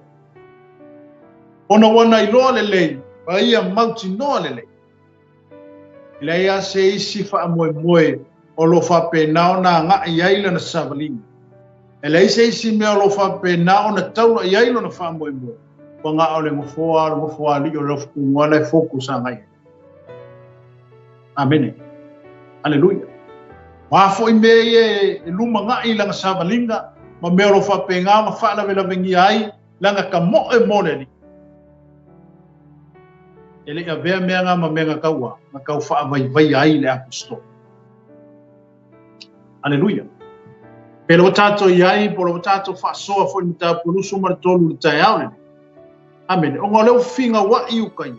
Ona ua na iloa lelei ma ia mautinoa lelei, e leai lava se isi faamoemoe o lo o faapena ona agai ai lana savaliga. E leai se isi mea o lo o faapena ona taula i ai lona faamoemoe, ua na o le nofoa o le nofoalii o le lofutuga la e focus agai ai. Amene. Aleluia. O a foi mea ia e lumanaʻi i lana savaliga ma mea o lo o faapena ona faalavelavegia ai lana tamoe mo le Alii, e le i avea mea na ma mea na tau a, na tau faavaivaia ai le aposetolo. Aleluia. Pe lua tatou i ai, po lua tatou faasoa foi le mataupu 23 i le taeao lenei. Amene. Ona o lea ua finauaʻi uka ia.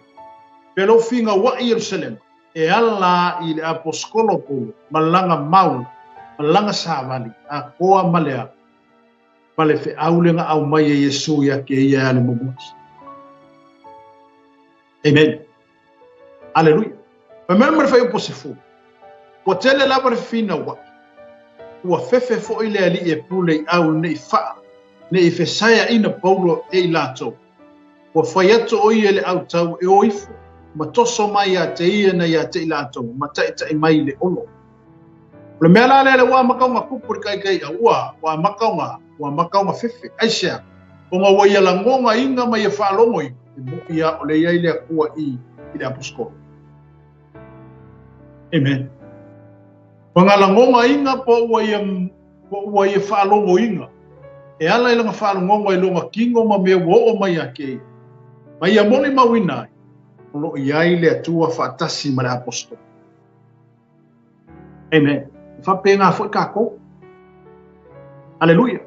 Pe lea ua finauaʻi Ierusalema, e ala i le aposetolo o Paulo ma lana mau, ma lana savali, atoa ma le a, ma le feau lea na aumai e Iesu ia te ia e ale momoli. Amen. Aleluia. Fai mai ma le fuaiupu 10. Ua tele lava le finauaʻi. Ua fefe foi le alii e pule i au ne i faa, ne i fesaeaʻina Paulo e i latou. Ua fai atu o ia i le autau e o ifo, ma toso mai ia te ia na ia te i latou, ma taʻitaʻi mai i le olo. O le mea la lea le ua amata ona tupu i le kaikaiʻau, ua, ua amata ona, ua amata ona fefe. Aisea? Ona ua ia lagogaina ma ia faalogoina, e moʻi a o le i ai le Atua i, i le aposetolo. Amen. Ua nga lagogaina po ua ia, po ua ia faalogoina, e ala i lana faalogoga i lona kino ma mea ua oo mai ia te ia, ma ia molimauina ai, o lo o i ai le Atua faatasi ma le aposetolo. Amen. E faapena foi tatou. Aleluia.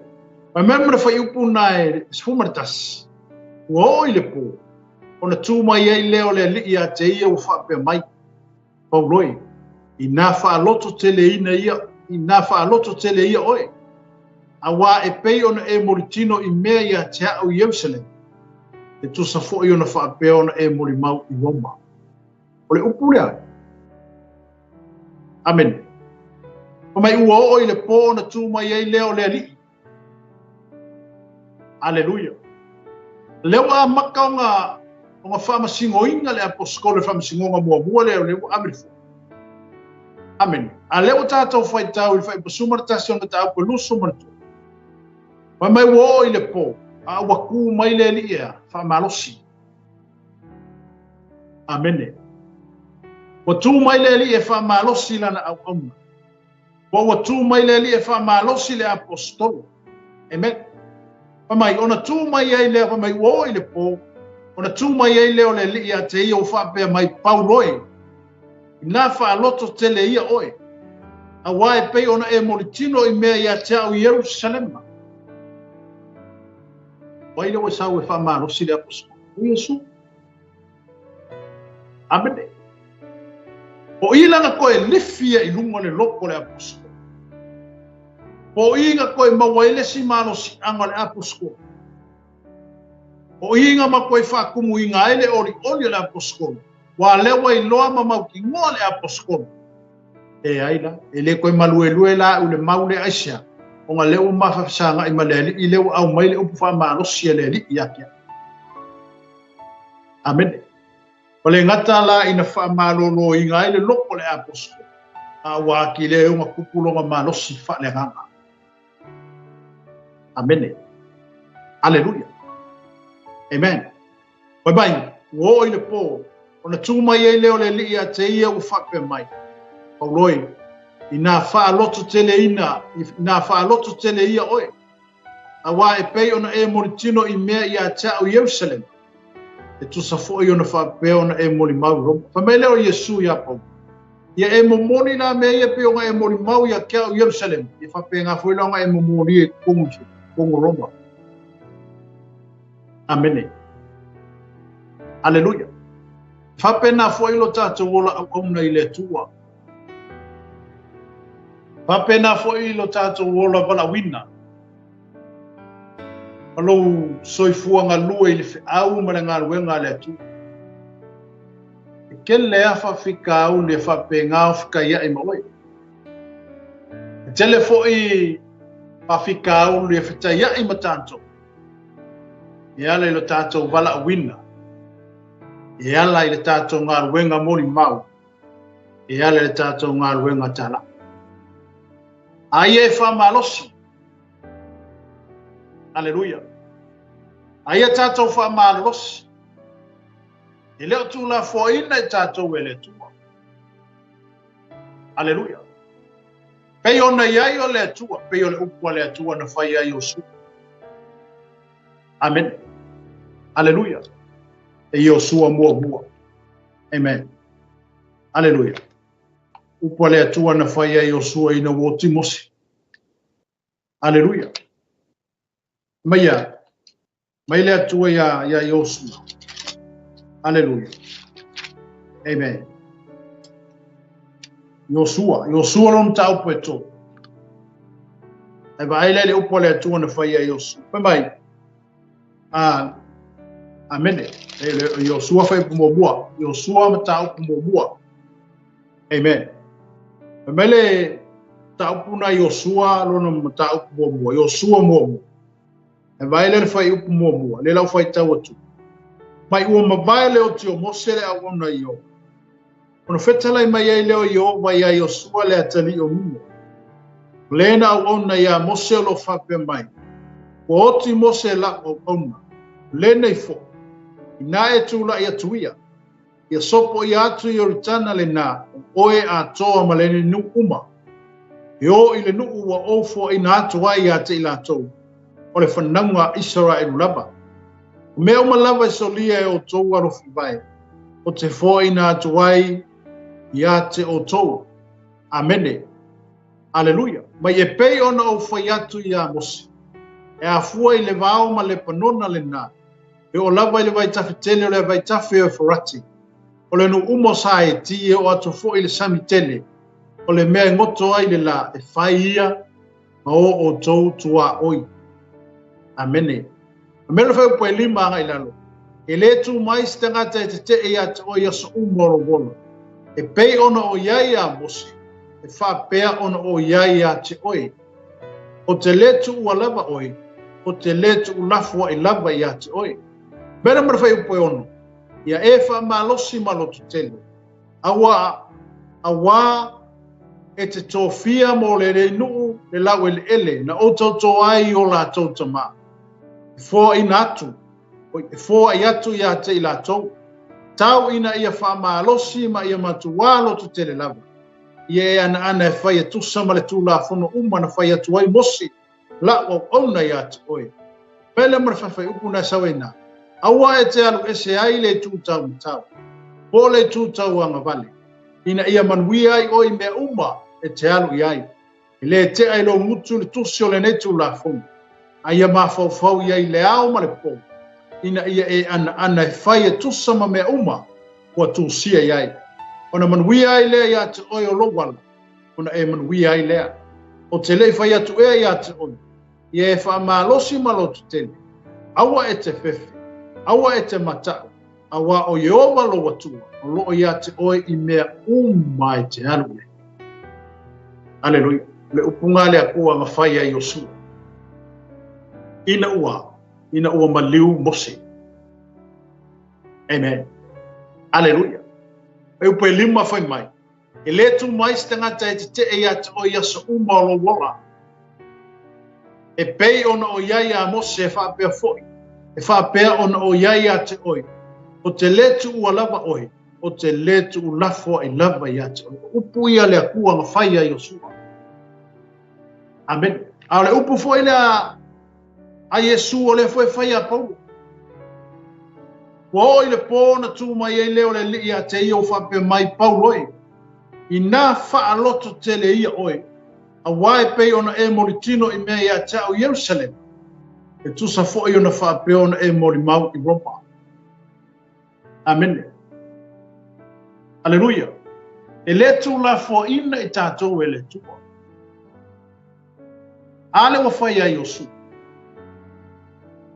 Fai mai ma le fuaiupu na e 11, ua oo i le po, ona tu mai ai lea o le alii ia te ia ua faapea mai, Paulo e, inā faalototeleina ia, inā faalototele ia oe, auā e pei ona e molitino i mea ia te a'u i Ierusalema, e tusa foi ona faapea ona e molimau i Roma. O le upu lea. Amene. Fai mai ua oo i le po ona tu mai ai lea o le alii. Aleluia. Lea ua amata ona ona faamasinoina le aposetolo i le faamasinoga muamua lea o lea ua ave le fono. Amene. A lea ua tatou faitau i le fuaiupu 11 o le mataupu e 23. Fai mai ua oo i le po, a ua tu mai le alii e a? Faamalosi. Amene. Ua tu mai le Alii e faamalosi lana auauna. Ua ua tu mai le Alii e faamalosi le aposetolo. Amen. Fai mai, ona tu mai ai lea, fai mai, ua oo i le po, ona tu mai ai lea o le Alii ia te ia ua faapea mai, Paulo e, inā faaloto tele ia oe, auā e pei ona e molitino i mea ia te a'u i Ierusalema. O ai lea ua sau e faamalosi le aposetolo? O Iesu. Amene. O i lana toe lifi ia i luga o le loto o le aposetolo. Po o i na toe maua ai le isi malosiaga o le aposetolo. O i na matua i faatumuina ai le olioli o le aposetolo, ua lea ua iloa ma mautinoa le aposetolo. E ai la, e le toe maluelue la au le mau le aisea, ona lea ua mafaafesagai ma le alii, lea ua aumai le upu faamalosi a le alii ia te au. Amene. O le gata la ina faamaloloina ai le loto o le aposetolo, a ua atili ai ona tupu lona malosi faaleagaga. Amene. Aleluia. Amen. Fai mai, ua oo i le po, ona tu mai ai lea o le alii ia te ia ua faapea mai, Paulo e, inā faalototeleina, inā faalototele ia oe, auā e pei ona e molitino i mea ia te au i Ierusalema, e tusa foi ona faapea ona e molimau i Roma. Fai mai lea o Iesu iā Paulo, Ia e momoli la mea ia pei ona e molimau ia te au i Ierusalema, ia faapena foi la ona e momolia i totonu i totonu o Roma. Amene. Aleluia. Faapena foi lo tatou ola auauna i le Atua. Faapena foi lo tatou ola valaauina. Ma lou soifua galue i le feau ma le galuega a le Atua. E tele lava faafitauli e faapena ona fetaiai ma oe. E tele foi faafitauli e fetaiai ma tatou. E ala i lo tatou valaauina, e ala i le tatou galuega molimau, e ala i le tatou galuega talai. A ia e faamalosi. Aleluia. A ia tatou faamalolosi. E le o tuulafoaiina i tatou e le Atua. Aleluia. Pei ona i ai o le Atua, pei o le upu a le Atua na fai ai Iosua. Amene. Aleluia. E Iosua muamua. Amen. Aleluia. Upu a le Atua na fai ai Iosua ina ua oti Mose. Aleluia. Mai ia, mai le Atua iā, iā Iosua. Aleluia. Amen. Iosua, Iosua lona mataupu e tolu. Ae vaai lea i le upu a le Atua na fai ai Iosua. Fai mai, a, amene, e, Iosua fai upu muamua, Iosua mataupu muamua. Amen. Fai mai le mataupu na Iosua lona mataupu muamua, Iosua muamua. E vaai lea le fuaiupu muamua, lea la ua faitau atu. Mai ua mavae le oti o Mose le auauna i Ieova. Ona fetalai mai ai lea o Ieova iā Iosua le atalii o Nuna. O le na auauna iā Mose o lo o faapea mai, Ua oti Mose la'u auauna, o lenei foi, inā e tula'i atu ia, Ia sopoia atu Ioritana lenā, o oe atoa ma lenei nuu uma. E ō i le nuu ua ou foaina atu ai ia te i latou, o le fanauga a Isaraelu lava. O mea uma lava e solia e outou alofivae, ou te foaina atu ai ia te outou. Amene. Aleluia. Mai e pei ona ou fai atu iā Mose, e afua i le vao ma Lepanona lenā, E oo lava i le vaitafe tele o le vaitafe o Efarati, o le nuu uma o Saeti e oo atu foi i le sami tele, o le mea e goto ai le la, e fai ia ma o outou tuaoi. Amene. Amene le fuaiupu e lima agai i lalo. E le tu mai se tagata e tetee ia te oe i aso uma o lou ola. E pei ona o i ai iā Mose, e faapea ona o i ai ia te oe. Ou te lē tuua lava oe, ou te lē tuulafoaʻi lava iā te oe. Mea ma le fuaiupu e ono, ia e faamalosi ma lototele, auā, auā e te tofia mo lenei nuu le laueleele na ou tautō ai i o latou tamā, e foaina atu, oi, e foai atu iā te i latou, tau ina ia faamalosi ma ia matuā lototele lava. Ia e anaana e fai e tusa ma le Tulafono uma na fai atu ai Mose, la'u auauna iā te oe. Pele ma le faifaiupu na e sau ai nā, Aua e te alu ese ai le itu taumatau, po o le itu tauagavale, ina ia manuia ai oe i mea uma e te alu i ai. E lē tea i lou gutu le tusi o lenei Tulafono, a ia mafaufau i ai i le ao ma le po, ina ia e anaana e fai e tusa ma mea uma ua tusia i ai. Ona manuia ai lea iā te oe o lou ala, ona e manuia ai lea. Ou te le i fai atu ea iā te oe, ia e faamalosi ma lototele, aua e te fefe, Aua e te mataʻu, auā ʻo Iēhova lou Atua, o lo o iā te ʻoe i mea uma e te alu i ai. Aleluia. O le upuga a le Akua na fai iā Iosua, ina ua, ina ua maliu Mose. Amen. Aleluia. E upu e lima fai mai, E lē tū mai se tagata e teteʻe iā te ʻoe i aso uma o lou ola. E pei ona ʻo iai iā Mose e faapea foʻi, e faapea ona ʻo iai iā te ʻoe, o te lē tuʻua lava ʻoe, o te lē tuʻulafoaʻi lava iā te ʻoe. O upu ia le Akua na fai iā Iosua. Amene. A o le upu foʻi lea a Iesū o lea foi e fai iā Paulo. Ua oo i le pō ona tū mai ai lea o le Alii iā te ia ua faapea mai, Paulo e, inā faaloto tele ia ʻoe, auā e pei ona e molitino i mea iā te aʻu Ierusalema, e tusa foʻi ona faapea ona e molimau i Roma. Amene. Aleluia. E lē tūlafoaʻina i tātou e le Atua. A le ua fai ai Iosua.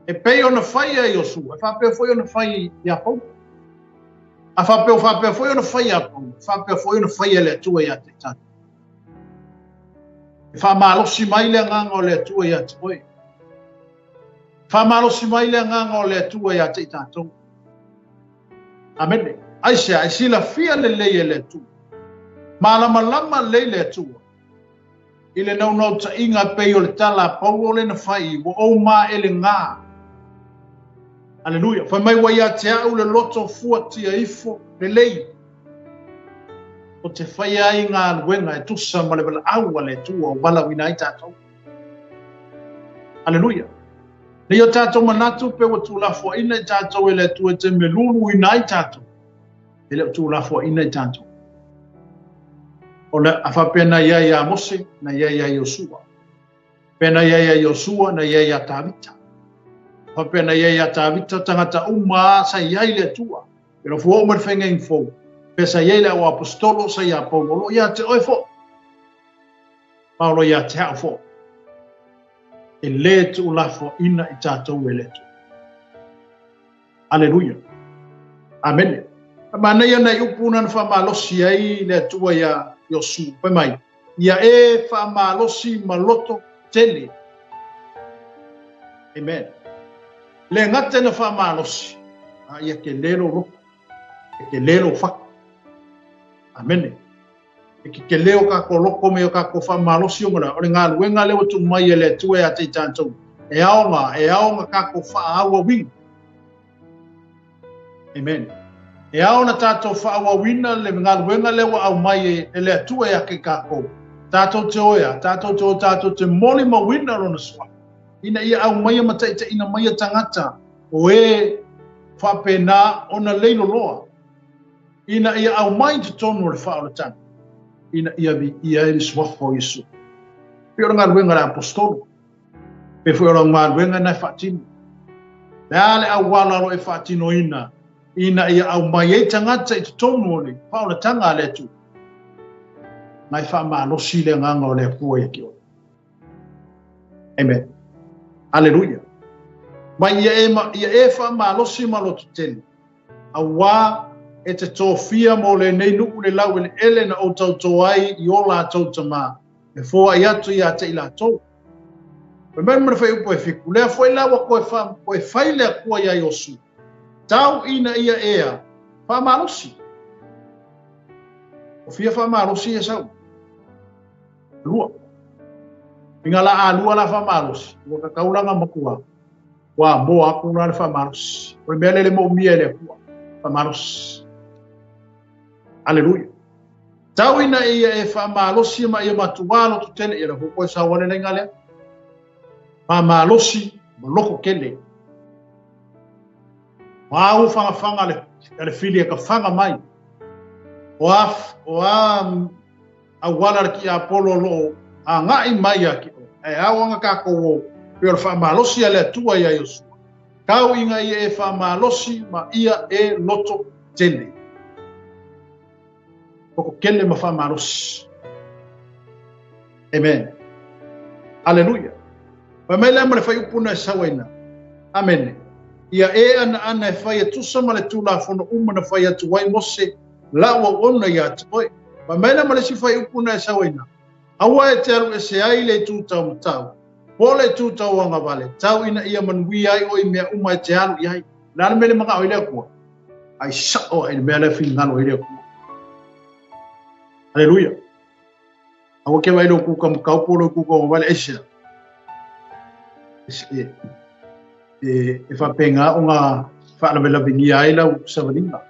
E pei ona fai ai Iosua, e faapea foi ona fai iā Paulo. A faapea o faapea foi ona fai iā Paulo, e faapea foi ona fai e le Atua iā te tātou. E faamalosi mai le agaga o le Atua iā te oe. E faamalosi mai le agaga o le Atua iā te i tātou. Amene. Aisea, e silafia lelei e le Atua. Malamalama lelei le Atua. I le naunautaiga e pei o le tala a Paulo lea na fai, ua ou maʻelegā. Aleluia. Fai mai ua ia te aʻu le loto fuatia ifo lelei. O te whaia ai galuega e tusa ma le valaau a le Atua o valaauina ai tatou. Aleluia. Nei o tatou manatu pe ua tuulafoaina i tatou e le Atua e te me luluina ai tatou. E le o tuulafoaina i tatou. O le a faapea na ia iā Mose, na ia iā Iosua. Pea na ia iā Iosua, na ia iā Tavita. Faapea na ia iā Tavita, tagata uma a sa iai le Atua. E lo fua uma le whainga i fou. Pea sa iai le au apostolo, sa iā Paulo. O lo ia te oe fo. Paulo ia te hao fo. E le tuulafoaina i tatou e le Atua. Aleluia. Amene. A manaia nai upu na na faamalosi ai le Atua iā Iosua. Fai mai, ia e faamalosi ma loto tele. Amen. Le gata na faamalosi, a ia ke lelo loko, e ke lelo fatu. Amene. E ke ke leo kākou loko me o kākou faamalosi o ngana, o le galuega lea ua tuu mai e le Atua ia te i tātou. E aoga, e aoga kākou faaauauina. Amen. E ao na tātou faaauauina le galuega lea ua aumai e, e le Atua ia ke kākou. Tātou te oea, tātou te o tātou te molimauina lona suafa. Ina ia aumaia ma taitaiina mai a tagata o e faapena ona leiloloa. Ina ia aumai i totonu o le faaolataga, ina ia viia ai le suafa o Iesu. Pei o le galuega a le aposetolo, pei foi o lau galuega na e faatino. Le a le auala o lo o e faatinoina ina ia aumai ai tagata i totonu o le faaolataga a le Atua, na e faamalosi le agaga o le Atua ia te oe. Amen. Aleluia. Mai ia e, ia e faamalosi ma loto tele. Auā e te tofia mō lenei nuʻu le laueleele na ou tautō ai i ō lātou tamā, e foai atu iā te i lātou. Fai mai ma le fuaiupu e fitu, lea foi la ua koe fa, koe fai le Atua iā Iosua, tau ina ia ea faamalosi. O fia faamalosi e sau? Lua. I ngā la a lua la faamalosi, ua kakaulaga matua. Ua moa aku la le faamalosi. O le mea lea le moomia e le Atua. Faamalosi. Aleluia. Tau ina ia e faamalosi ma ia matua loto tele ia la fo koe sa wale lenga lea. Faamalosi ma loko kele. O a u whangawhanga le, le whili e ka whanga mai. O a, o a auala le kiapolo o lo o agaʻi mai ia te oe. Ae ao aga kākou o pei o le faamalosi a le Atua iā Iosua. Kau ina ia e faamalosi ma ia e loto tele. Loko kele ma faamalosi. Amen. Aleluia. Fai mai lea ma le fuaiupu na e sau ai na. Amene. Ia e anaana e fai e tusa ma le Tulafono uma na fai atu ai Mose lau auauna ia te oe. Fai mai la ma le isi fuaiupu na e sau ai na, Aua e te alu ese ai i le itu taumatau, po o le itu tauagavale, tau ina ia manuia ai oe i mea uma e te alu i ai. O le a le mea le manao ai le Atua? Ai sao ae i le mea lea e finagalo ai le Atua. Aleluia. Aua ke vai lo kuka makau po lo kuka o vale aisea. E, e, e whapenga o ngā whaalawelawengia ai lau savaliga.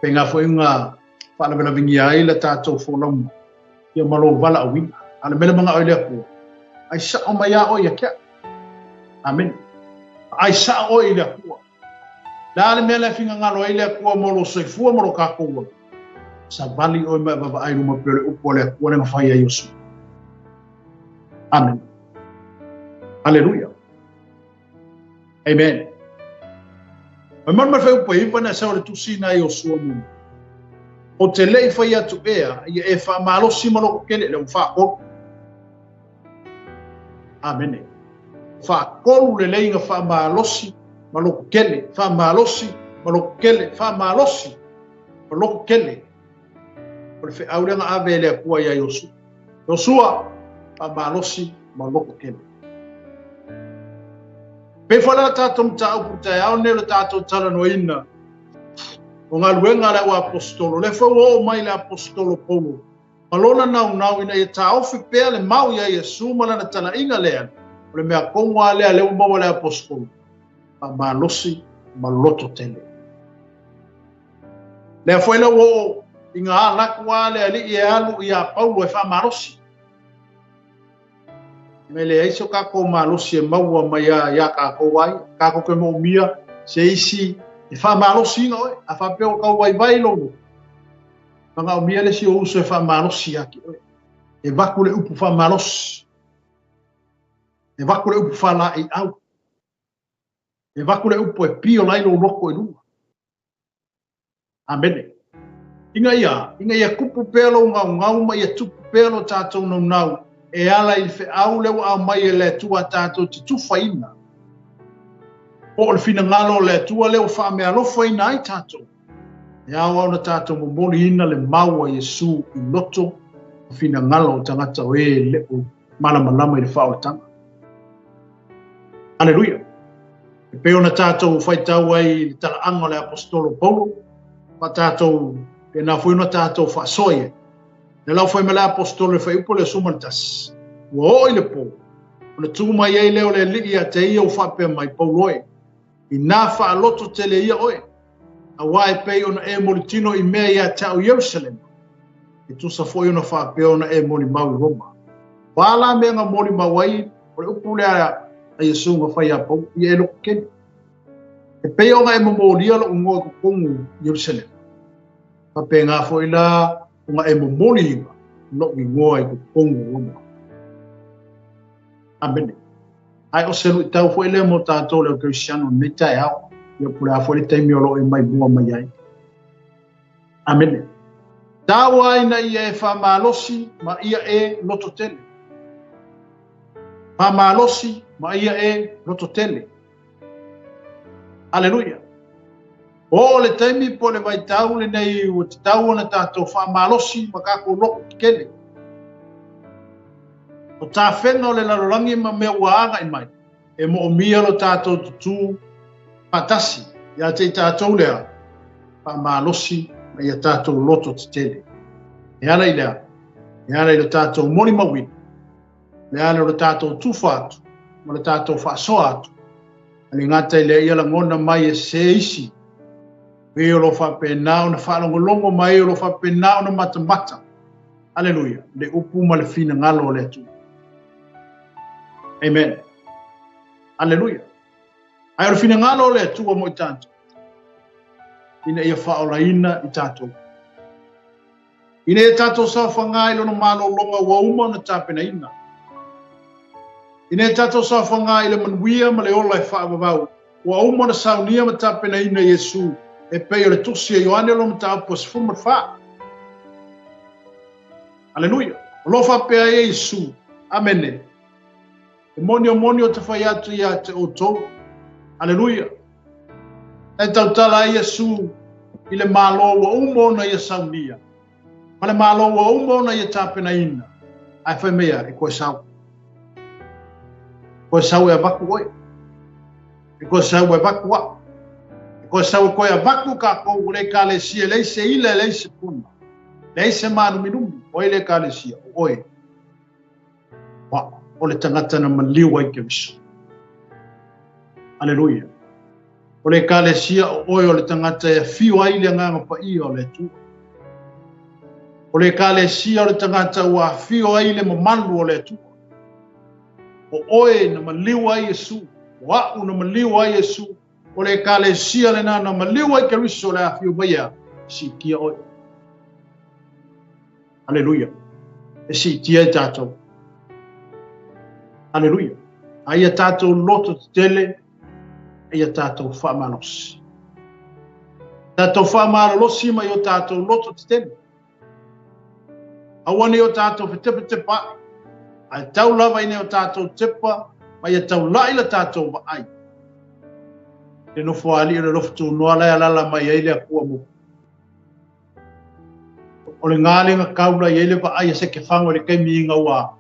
Penga foi ngā whaalawelawengia ai la tātou fōlauma. Ia ma lou valaauina. A le mele manga oi le Atua. Ai sao mai a oi a kia. Amen. Ai sao oi le Atua. Le a le mea lea e finagalo ai le Atua mo lou soifua ma lo kākou ola? Savali oe ma e vaavaai i luma pei o le upu a le Atua lea na fai ai Iosua. Amen. Aleluia. Amen. Mai mai mai fuaiupu e iva na sau le tusi na Iosua muamua. Ou te le i fai atu ea, ia e faamalosi ma loko kele, le ua faatolu. Amene. Faatolu lelei na faamalosi ma loko kele, faamalosi ma loko kele, faamalosi ma loko kele. O le feau lea na ave e le Atua iā Iosua. Iosua, faamalosi ma loko kele. Pei foi la le tatou mataupu i le taeao lenei o le tatou talanoaina o galuega a le au aposetolo. O lea foi ua oo mai le aposetolo Paulo ma lona naunau ina ia taofi pea le mau iā Iesu ma lana talaiga lea, o le mea tonu lava lea lea ua maua e le aposetolo, faamalosi ma loto tele. Lea foi la ua oo i ngā alaku a le alii e alu iā Paulo e faamalosi. Me leai so kākou malosi e maua mai a iā kākou ai, kākou ke moomia se isi e faamalosi ina oe, a faapea ua tau vaivai lou loto. Manaomia le isi o uso e faamalosi ia te oe. E vaku le upu faamalosi. E vaku le upu faalaeiau. E vaku le upu e piola ai lou loto i luga. Amene. Ina ia, ina ia kupu pea lou gaugau ma ia tupu pea lo tātou naunau e ala i le feau lea ua aumai e le Atua tātou te tufaina. Po o le finagalo o le Atua lea ua faameaalofaina ai tātou. E ao ona tātou momoliina le mau a Iesu i loto ma finagalo o tagata o e le o malamalama i le faaolataga. Aleluia! E pei ona tātou faitau ai i le talaaga o le aposetolo Paulo, ma tātou, pēnā foi ona tātou faasoa i ai. Le lau fai mai le aposetolo i fuaiupu o le 11, ua oo i le pō, ona tū mai ai lea o le Alii ia te ia ua faapea mai, Paulo e, inā faaloto tele ia oe, auā e pei ona e molitino i mea ia te au Ierusalema, e tusa foi ona faapea ona e molimau i Roma. O a la mea na molimau ai, o le upu lea a Iesu na fai iā Paulo, ia e loto tele. E pei ona e momolia lou igoa i totonu i Ierusalema, faapena foi la ona e momoliina lou igoa i totonu o Roma. Amene. Ae o se luitau foi lea mo tātou le au Kerisiano i lenei taeao, ia po o le a foi le taimi o lo o e maimoa mai ai. Amene. Taua ai ina ia e faamalosi ma ia e loto tele. Faamalosi ma ia e loto tele. Aleluia. O le taimi po o le vaitau lenei ua tatau ona tātou faamalosi ma kākou loto tetele. O tafega o le lalolagi ma mea ua agai mai, e moomia lo tātou tutū faatasi ia te i tātou lea, faamalosi ma ia tātou loto tetele. E ala i lea, e ala i lo tātou molimauina, le ala o lo tātou tufa atu, ma lo tātou faasoa atu, e le gata i lea ia lagona mai e se isi, e o lo faapena ona faalogologo mai, o lo faapena ona matamata. Aleluia, le upu ma le finagalo o le Atua. Amen. Aleluia. Ae o le finagalo o le Atua mo i tātou, ina ia faaolaina i tātou. Ina ia tātou saofagā i lona malōlōga ua uma ona tapenaina. Ina ia tātou saofagā i le manuia ma le ola e faavavau ua uma ona saunia ma tapenaina e Iesu e pei o le Tusi a Ioane o lona mataupu 14. Aleluia. O lo o faapea ai e Iesu. Amene. E moni o moni ou te fai atu ia te outou. Aleluia. E tautala ai Iesu i le Malo ua uma ona ia saunia, ma le Malo ua uma ona ia tapenaina, ae fai mai e koe sau. Koe sau e avaku oe. E koe sau e avaku au. E koe sau e koe avaku kākou o le ekalesia, leai se ila, leai se puna, leai se mānuminumi, o ai le ekalesia, o oe. Wa, o le tagata na maliu ai Keriso. Aleluia. O le ekalesia o oe o le tagata e afio ai le agaga paia o le Atua. O le ekalesia o le tagata ua afio ai le mamalu o le Atua. O oe na maliu ai Iesu, o a'u na maliu ai Iesu, o le ekalesia lena na maliu ai Keriso le afio mai ea, siitia oe. Aleluia. E siitia ai tātou. Aleluia. A ia tātou loto tetele, a ia tātou whaamalosi. Tātou whaamalolosi mai o tātou loto tetele. Aua nei o tātou whetepetepa, ai tau lava i nei o tātou tepa, ma ia tau lai la tātou vaai. Le nofo ali o le lofu tūnoa lai alala mai ai le akua mo. O le galega kaula i ai le vaai a Sekefago i le taimi ina ua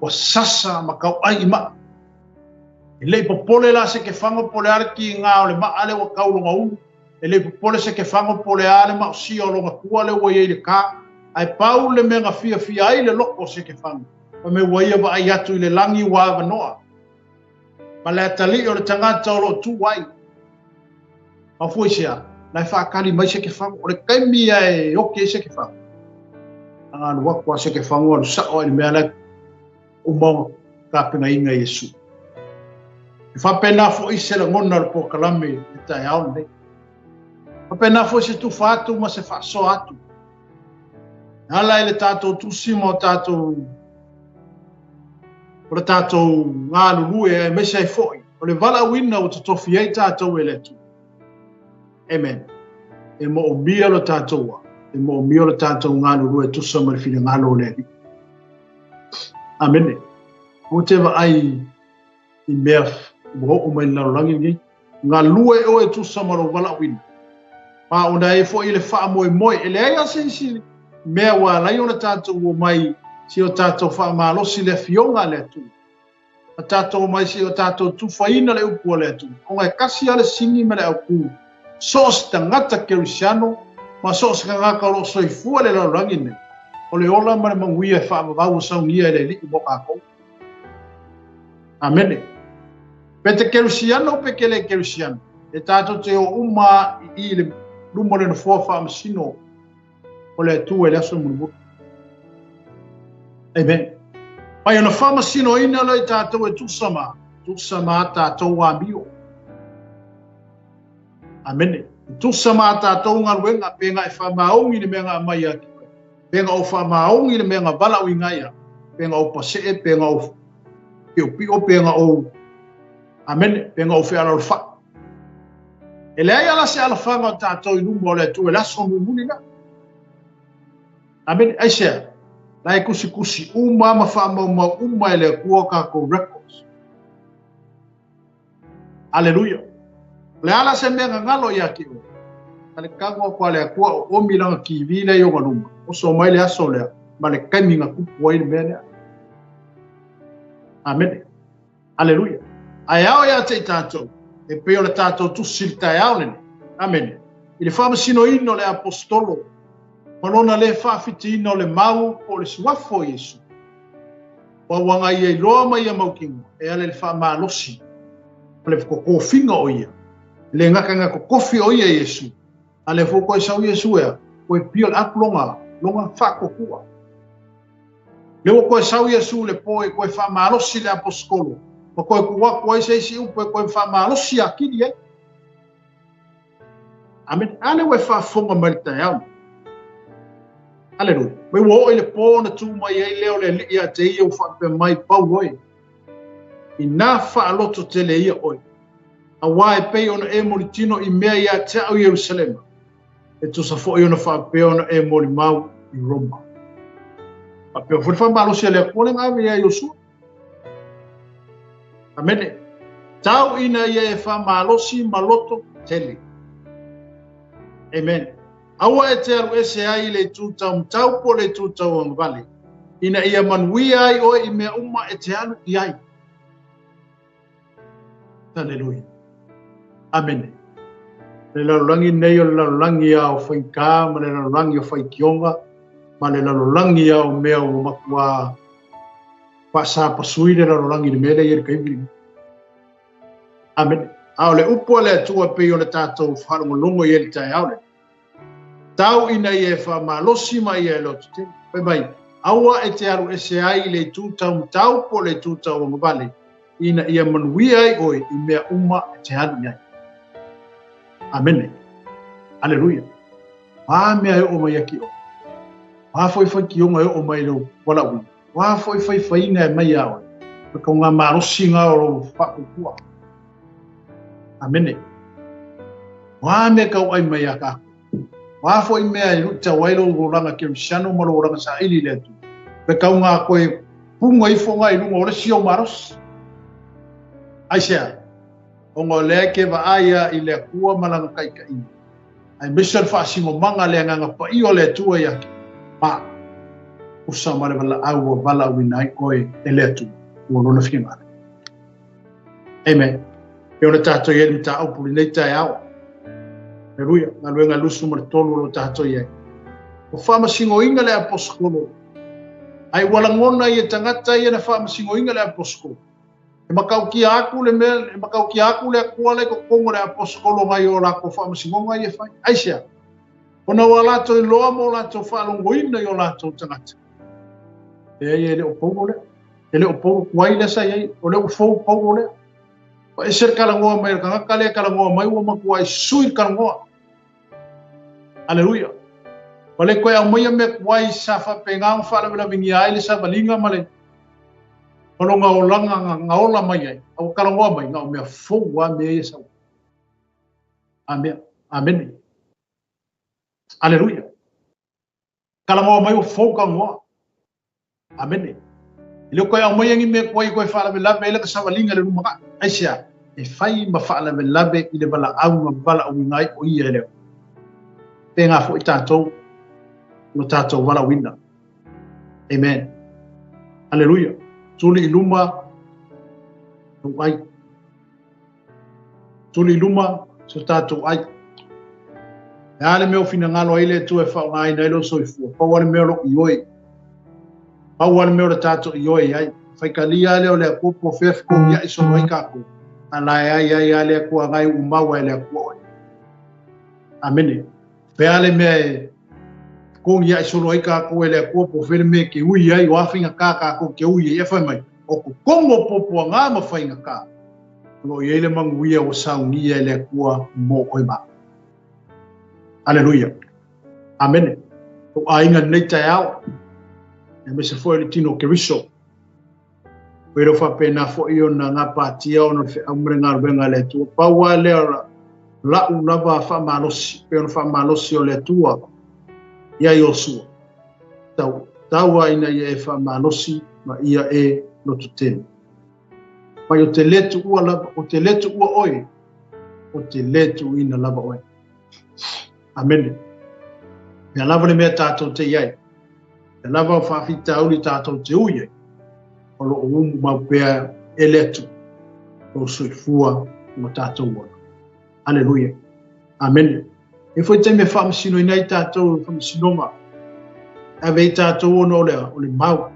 ua sasa ma tauai i maa. E le i popole la Sekefago po o le a le tiga o le maa lea ua tau lona ulu, e le i popole Sekefago po o le a le maosia o lona tua lea ua i ai i le ka, ae pau le mea na fiafia ai le loko o Sekefago, fai mai ua ia vaai atu i le lagi ua avanoa ma le atalii o le tagata o lo o tu ai. Mafua i se a? La e faakali mai Sekefago. O le taimi ia e oki ai Sekefago. Aga alu atu a Sekefago alu sao ai le mea la uma ona tapenaina e Iesu. E faapena foi se lagona o le polokalame i le taeao lenei. Faapena foi se tufa atu ma se faasoa atu. E ala i le tatou tusi ma o tatou o le tatou galulue aemaise ai foi o le valaauina ua totofi ai tatou e le Atua. Amen. E moomia lo tatou wa, e moomia lo tatou galulue e tusa ma le finagalo o le Alii. Amene. Ua te vaai i mea ua oo mai le lalolagi lenei. Galue oe e tusa ma lou valaauina. Ma ona ai foi le faamoemoe, e leai lava se isi mea ua ala ai ona tatou omai se i o tatou faamalosi le Afioga a le Atua. Ma tatou omai se i o tatou tufaina le upu a le Atua. Ona e kasi lava le sini ma le aukū, so o se tagata kerisiano ma so o se tagata o lo o soifua i le lalolagi nei, o le ola ma le manuia e faavavau ua saunia e le Alii mo kākou. Amene. Pe te kerisiano pe ke le kerisiano, e tātou te o uma i i le luma o le nofoa faamasino o le Atua i le aso mulimuli. Amen. Mai ona faamasinoina lea i tātou e tusa ma, tusa ma a tātou amio. Amene. E tusa ma a tātou galuega, pe nga e faamaoni le mea na aumai ia te oe. Pe nga ou faamaoni le mea na valaauina ai au. Pe nga ou pasee, pe nga ou piopio, pe nga ou Amene, pe nga ou fealaalafa'i. E leai ala se alafaga o tātou i luma o le Atua i le aso mulimuli lea. Amene. Aisea? La e kusikusi uma ma faamaumau uma e le Atua o tātou records. Aleluia. O le a la se mea gagalo ia te oe? A le kago aku a le Atua o omi lana TV lea i ona luma, oso mai le aso lea, ma le taimi na tupu ai le mea lea. Amene. Aleluia. Ae ao ia te i tātou, e pei o le tātou tusi i le taeao lenei. Amene. I le faamasinoina o le aposetolo, ma lona le faafitiina o le mau po o le suafa o Iesu. Ua ua ia iloa ma ia mautinoa, e ala i le faamalosi ma le totofiga o ia. E le gata ina totofi o ia Iesu, a lea foi koe sau Iesu ea, koe build up lona, lona faatuatua. Lea ua koe sau Iesu le po e koe faamalosi le aposetolo, ma koe tuu atu ai se isi upu e koe faamalosi atili ai. Amene. A lea ua e faafofoga mai le taeao. Aleluia. Mai ua oo i le pō ona tū mai ai lea o le Alii ia te ia ua faapea mai, Paulo e, inā faalototele ia oe, auā e pei ona e molitino i mea ia te au i Ierusalema, e tusa foi ona faapea ona e molimau i Roma. Faapea foi le faamalosi a le Atua lea na ave ia Iosua. Amene. Tau ina ia e faamalosi ma loto tele. Amen. Aua e te alu ese ai i le itu taumatau po o le itu tauagavale, ina ia manuia ai oe i mea uma e te alu i ai. Aleluia. Amene. Le lalolagi nei o le lalolagi a o faigā ma le lalolagi o faitioga ma le lalolagi a o mea ua matua faasapasui le lalolagi i le mea lea i le taimi lenei. Amene. A o le upu a le Atua pei ona tatou faalogologo i ai i le taeao lenei, tau ina ia e faamalosi ma ia e lototele. Fai mai, aua e te alu ese ai i le itu taumatau po o le itu tauagavale, ina ia manuia ai oe i mea uma e te alu i ai. Amene. Aleluia. O a mea e oo mai ia ki oe? O a foi faitioga e oo mai i lou valaauina? O a foi faifaiga e mai iā oe? O ka ngā malosi ngā o lou whaakukua. Amene. O a mea kau ai mai a kākou? O a foi mea e luʻitau ai lou olaga kerisiano ma lou olaga saili i le Atua? Pe kau ngā koe punga ifo ngā i lunga o le si ou malosi. Aisea? Ona o lea e ke vaai ia i le Atua ma lana taitaiga. Aemaise o le faasinomaga le Agaga Paia o le Atua ia te ma usa ma le valaau ua valaauina ai oe e le Atua ua lona finagalo. Amen. E ona tātou i ai le mataupu lenei taeao. Aleluia. Galuega 23 o lo tātou i ai. O faamasinoina le aposetolo. Ai ua lagona i e tagata ia na faamasinoina le aposetolo. E matautia atu le mea, e matautia atu le Atua la i totonu o le aposetolo nai o latou faamasinoga ia e fai. Aisea? Ona ua latou iloa ma o latou faalogoina i o latou tagata. Leai, e le o Paulo lea. E le o Paulo tuai lea sa i ai. O lea ua fou Paulo lea. Ua ese le talanoa mai o le tagata lea e talanoa mai ua matuai sui le talanoa. Aleluia. Ua le toe aumaia mea tuai sa faapena ona faalavelavegia ai le savaliga ma le ma lona olaga na ola mai ai, a ua talanoa mai, na o mea fou lava mea ia sau. Amea. Amene. Aleluia. Talanoa mai ua fou talanoa. Amene. E le o toe aumaia ni mea tuai e toe faalavelave ai lana savaliga i le lumanai. Aisea? E fai ma faalavelave i le valaau na valaauina ai o ia e le Atua. Pēnā foi tātou lo tātou valaauina. Amen. Aleluia. Tuli i luma lou ai. Tuli i luma so tātou ai. E a le mea o finagalo ai le Atua e faaaogaina ai lou soifua. Pau lava le mea o lou ioe. Pau lava le mea o le tātou ioe i ai. Faitalia lea o le Atua po o fea fetogiaʻi solo ai kākou. A la e ai ai lava le Atua agai uumau ai le Atua oe. Amene. Pea le mea e totogi ae solo ai kākou e le Atua po o fea le mea e ke ui ai, o a faigata kākou ke ui ai, e fai mai, o totonu o puapuaga ma faigata, o lo o i ai le manuia ua saunia e le Atua mo oe ma au. Aleluia. Amene. Lou aiga i lenei taeao, aemaise foi o le tino o Keriso. E le o faapena foi ona gapatia ona o le feau ma le galuega a le Atua. Pau lava lea o la'u lava faamalosi, pei ona faamalosi o le Atua iā Iosua, tau, tau lava ina ia e faamalosi ma ia e lototele. Mai ou te le tuua lava, ou te le tuua oe, ou te le tuuina lava oe. Amene. Mea lava le mea tātou te i ai. Mea lava o faafitauli tātou te ui ai. O lo o umu mau pea e le Atua lou soifua ma tātou ola. Aleluia. Amene. E foi taimi e faamasinoina ai tātou i faamasinoga. E ave ai tātou ona o le, o le mau.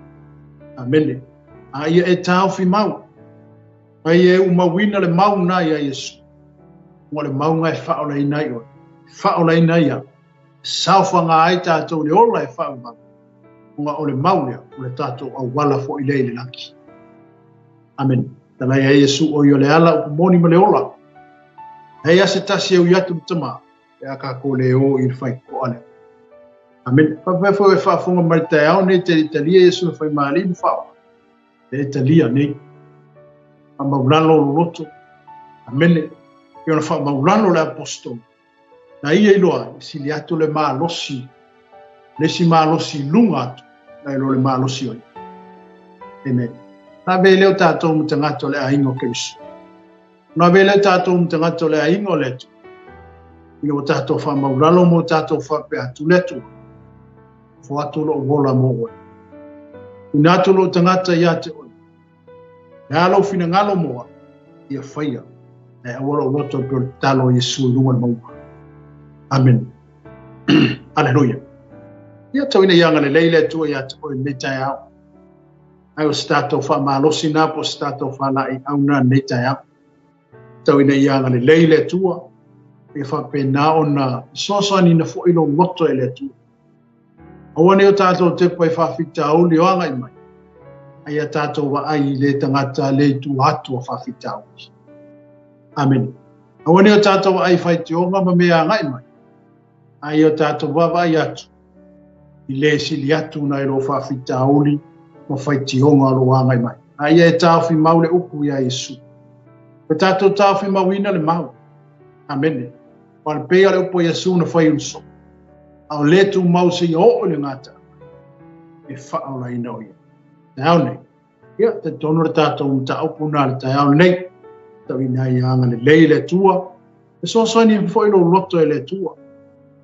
Amene. A ia e taofi mau. A ia e umauina le mau na iā Iesu. Ua le mauga e faaolaina ai oe. E faaolaina ai au. E saofaga ai tātou i le ola e faavavau. Ona o le mau lea, o le tātou auala foi lea i le lagi. Amene. Talai ai Iesu o ia o le ala, upu moni ma le ola. Leai lava se tasi e ui atu i le Tama, pe a kākou le o i le faitotoa lea. Amene. Faapea foi oe e faafofoga mai i le taeao nei, te talia Iesu e fai ma Alii ma Faaola. E talia nei. Faamaulalo lou loto. Amene. E ona faamaulalo le aposetolo. Na ia iloa, e sili atu le malosi, le isi malosi i luga atu, nai lo le malosi o ia. Amen. Na ave lea o tātou ma tagata o le aiga o Keriso. Ona avea lea o tatou ma tagata o le aiga o le Atua, ina ua tatou faamaulalo ma ua tatou faapea atu, Le Atua, fo atu lou ola mo oe. Tuuina atu lou tagata ia te oe. Le a lou finagalo mo au, ia faia, ae aua lou loto e pei o le tatalo a Iesu i luga o le mauga. Amene. Aleluia. Ia tau ina ia agalelei le Atua ia te oe i lenei taeao. Ae o se tatou faamalosi na po o se tatou faalaeiau na i lenei taeao. Tau ina ia agalelei le Atua, ia faapena ona fesoasoaniina foi lou loto e le Atua. Aua ne i o tatou tepa i faafitauli o agai mai, a ia tatou vaai i le tagata le i tua atu o faafitauli. Amene. Aua ne i o tatou vaai i faitioga ma mea agai mai, a ia o tatou vaavaai atu i le sili atu nai lo faafitauli ma faitioga o lo o agai mai. A ia e taofi mau le upu iā Iesu. Ua tatou taofi mauina le mau. Amene. Aua e pei lava o le upu a Iesu na fai i ona soo, a o le tumau seia oo i le gataaga, e faaolaina o ia. Taeao nei, ia, talitonu le tatou mataupu na le taeao nei, tau ina ia agalelei le Atua, fesoasoani foi lou loto e le Atua,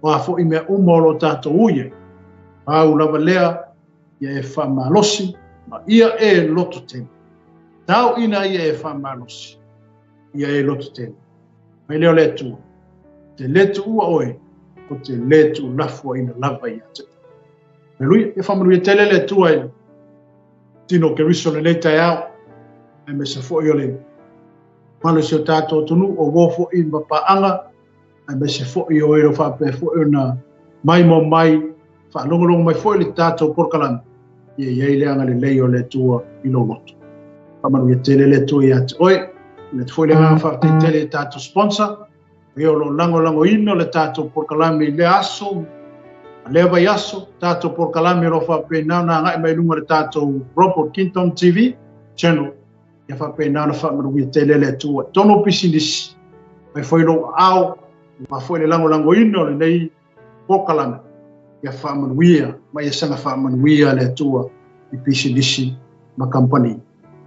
o a foi mea uma o lo o tatou ui ai, pau lava lea, ia e faamalosi, ma ia e loto tele. Tau ina ia e faamalosi, ia e loto tele. Mai lea o le Atua, te le tuua oe, ou te le tuulafoaiina lava ia te oe. Aleluia. Ia faamanuia tele le Atua i le tino o Keriso lenei taeao, aemaise foi o le mamalu o si o tatou atunuu, o uo foi ma paaga, aemaise foi o e o faapea foi ona maimoa mai, faalogologo mai foi i le tatou polokalame, ia i ai le agalelei o le Atua i lou loto. Faamanuia tele le Atua ia te oe. Momoli atu foi le agaga faafetai tele i tatou sponsor, e o lo o lagolagoina le tatou polokalame i lea aso ma lea vaiaso, tatou polokalame o lo o faapena ona agai mai i luga o le tatou Robot Kingdom TV channel, ia faapena ona faamanuia tele le Atua i totonu o pisinisi, mai foi lou aao, aua foi le lagolagoina o lenei polokalame, ia faamanuia ma ia saga faamanuia le Atua i pisinisi ma kamupani.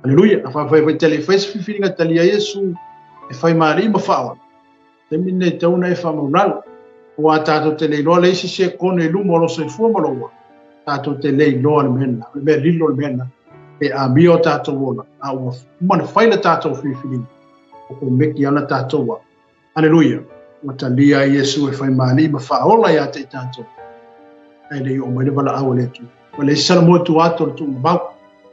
Aleluia! A faafaiafai tele e fai se filifiliga talia Iesu e fai ma alii ma faaola, taimi lenei e tatau ona e faamaulalo. Aua tatou te le iloa le isi sekone i luma o lou soifua ma lou ola, tatou te le iloa le mea lena, o le mea lilo le mea lena, pe amia o tatou ola, a ua uma ona fai le tatou filifiliga, ua komeki ana tatou a. Aleluia! Ua talia ai Iesu e fai ma alii ma faaola ia te i tatou, ae le i oo mai le valaau a le Atua. Ua leai se Salamoa i tua atu o le tuugamau.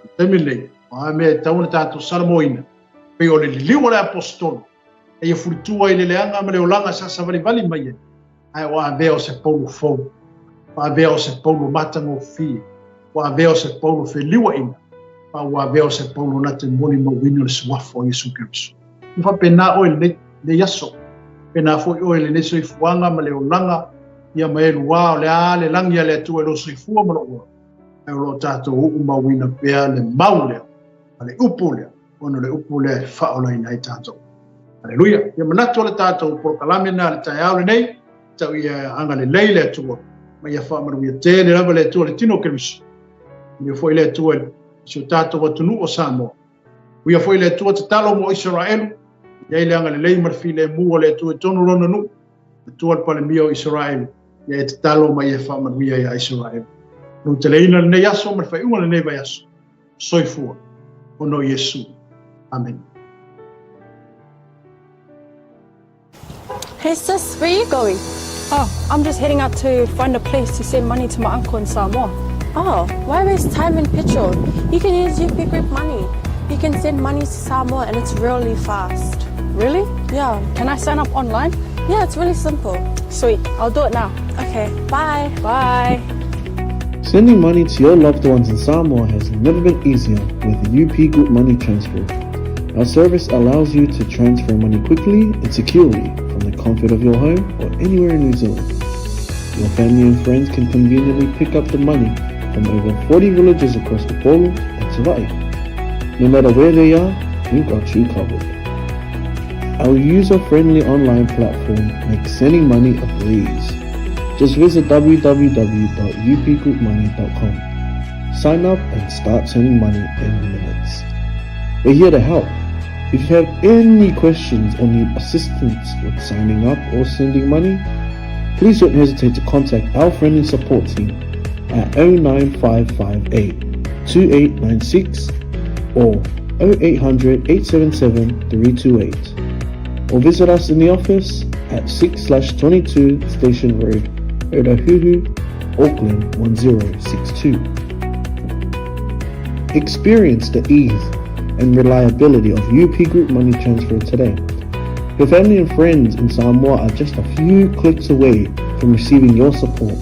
I le taimi lenei, o a mea e tatau ona tatou salamoaina, pei o le liliu o le Aposetolo, a ia fulitua i le leaga ma le olaga sa savalivali mai ai, ae ua avea o se Paulo fou, ua avea o se Paulo matagofie, ua avea o se Paulo feliuaina, ma ua avea o se Paulo na te molimauina le suafa o Iesu Keriso. Ua faapena oe i lenei aso, faapena foi oe i lenei soifuaga ma le olaga, ia ma e luā o le a le lagi a le Atua i lou soifua ma lou ola, ae o lo o tatou uumauina pea le mau lea ma le upu lea, ona o le upu lea e faaolaina ai tatou. Aleluia! Ia manatu o le tatou polokalame lena i le taeao lenei, tau ia agalelei le Atua, ma ia faamanuia tele lava le Atua i le tino o Keriso. Manuia foi le Atua i si o tatou atunuu o Samoa. Manuia foi le Atua tatalo mo Isaraelu, ia i ai le agalelei ma le filemu o le Atua i totonu o lona nuu, Atua le Palemia o Isaraelu, ia e tatalo ma ia faamanuia ia Isaraelu. Manuteleina lenei aso ma le faaiuga o lenei vaiaso. Soifua ona o Iesu. Amene. Hey sis, where you going? Oh, I'm just heading out to find a place to send money to my uncle in Samoa. Oh, why waste time and petrol? You can use UP Group Money. You can send money to Samoa and it's really fast. Really? Yeah. Can I sign up online? Yeah, it's really simple. Sweet, I'll do it now. Okay, bye. Bye. Sending money to your loved ones in Samoa has never been easier with UP Group Money Transfer. Our service allows you to transfer money quickly and securely from the comfort of your home or anywhere in New Zealand. Your family and friends can conveniently pick up the money from over 40 villages across Upolu and Savai'i. No matter where they are, we've got you covered. Our user-friendly online platform makes sending money a breeze. Just visit www.upgroupmoney.com. Sign up and start sending money in minutes. We're here to help. If you have any questions or need assistance with signing up or sending money, please don't hesitate to contact our friendly support team at 09558 2896 or 0800 877 328 or visit us in the office at 6 22 Station Road, Otahuhu, Auckland 1062. Experience the ease and reliability of UP Group Money Transfer today. Your family and friends in Samoa are just a few clicks away from receiving your support.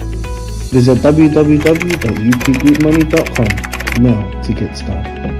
Visit www.upgroupmoney.com now to get started.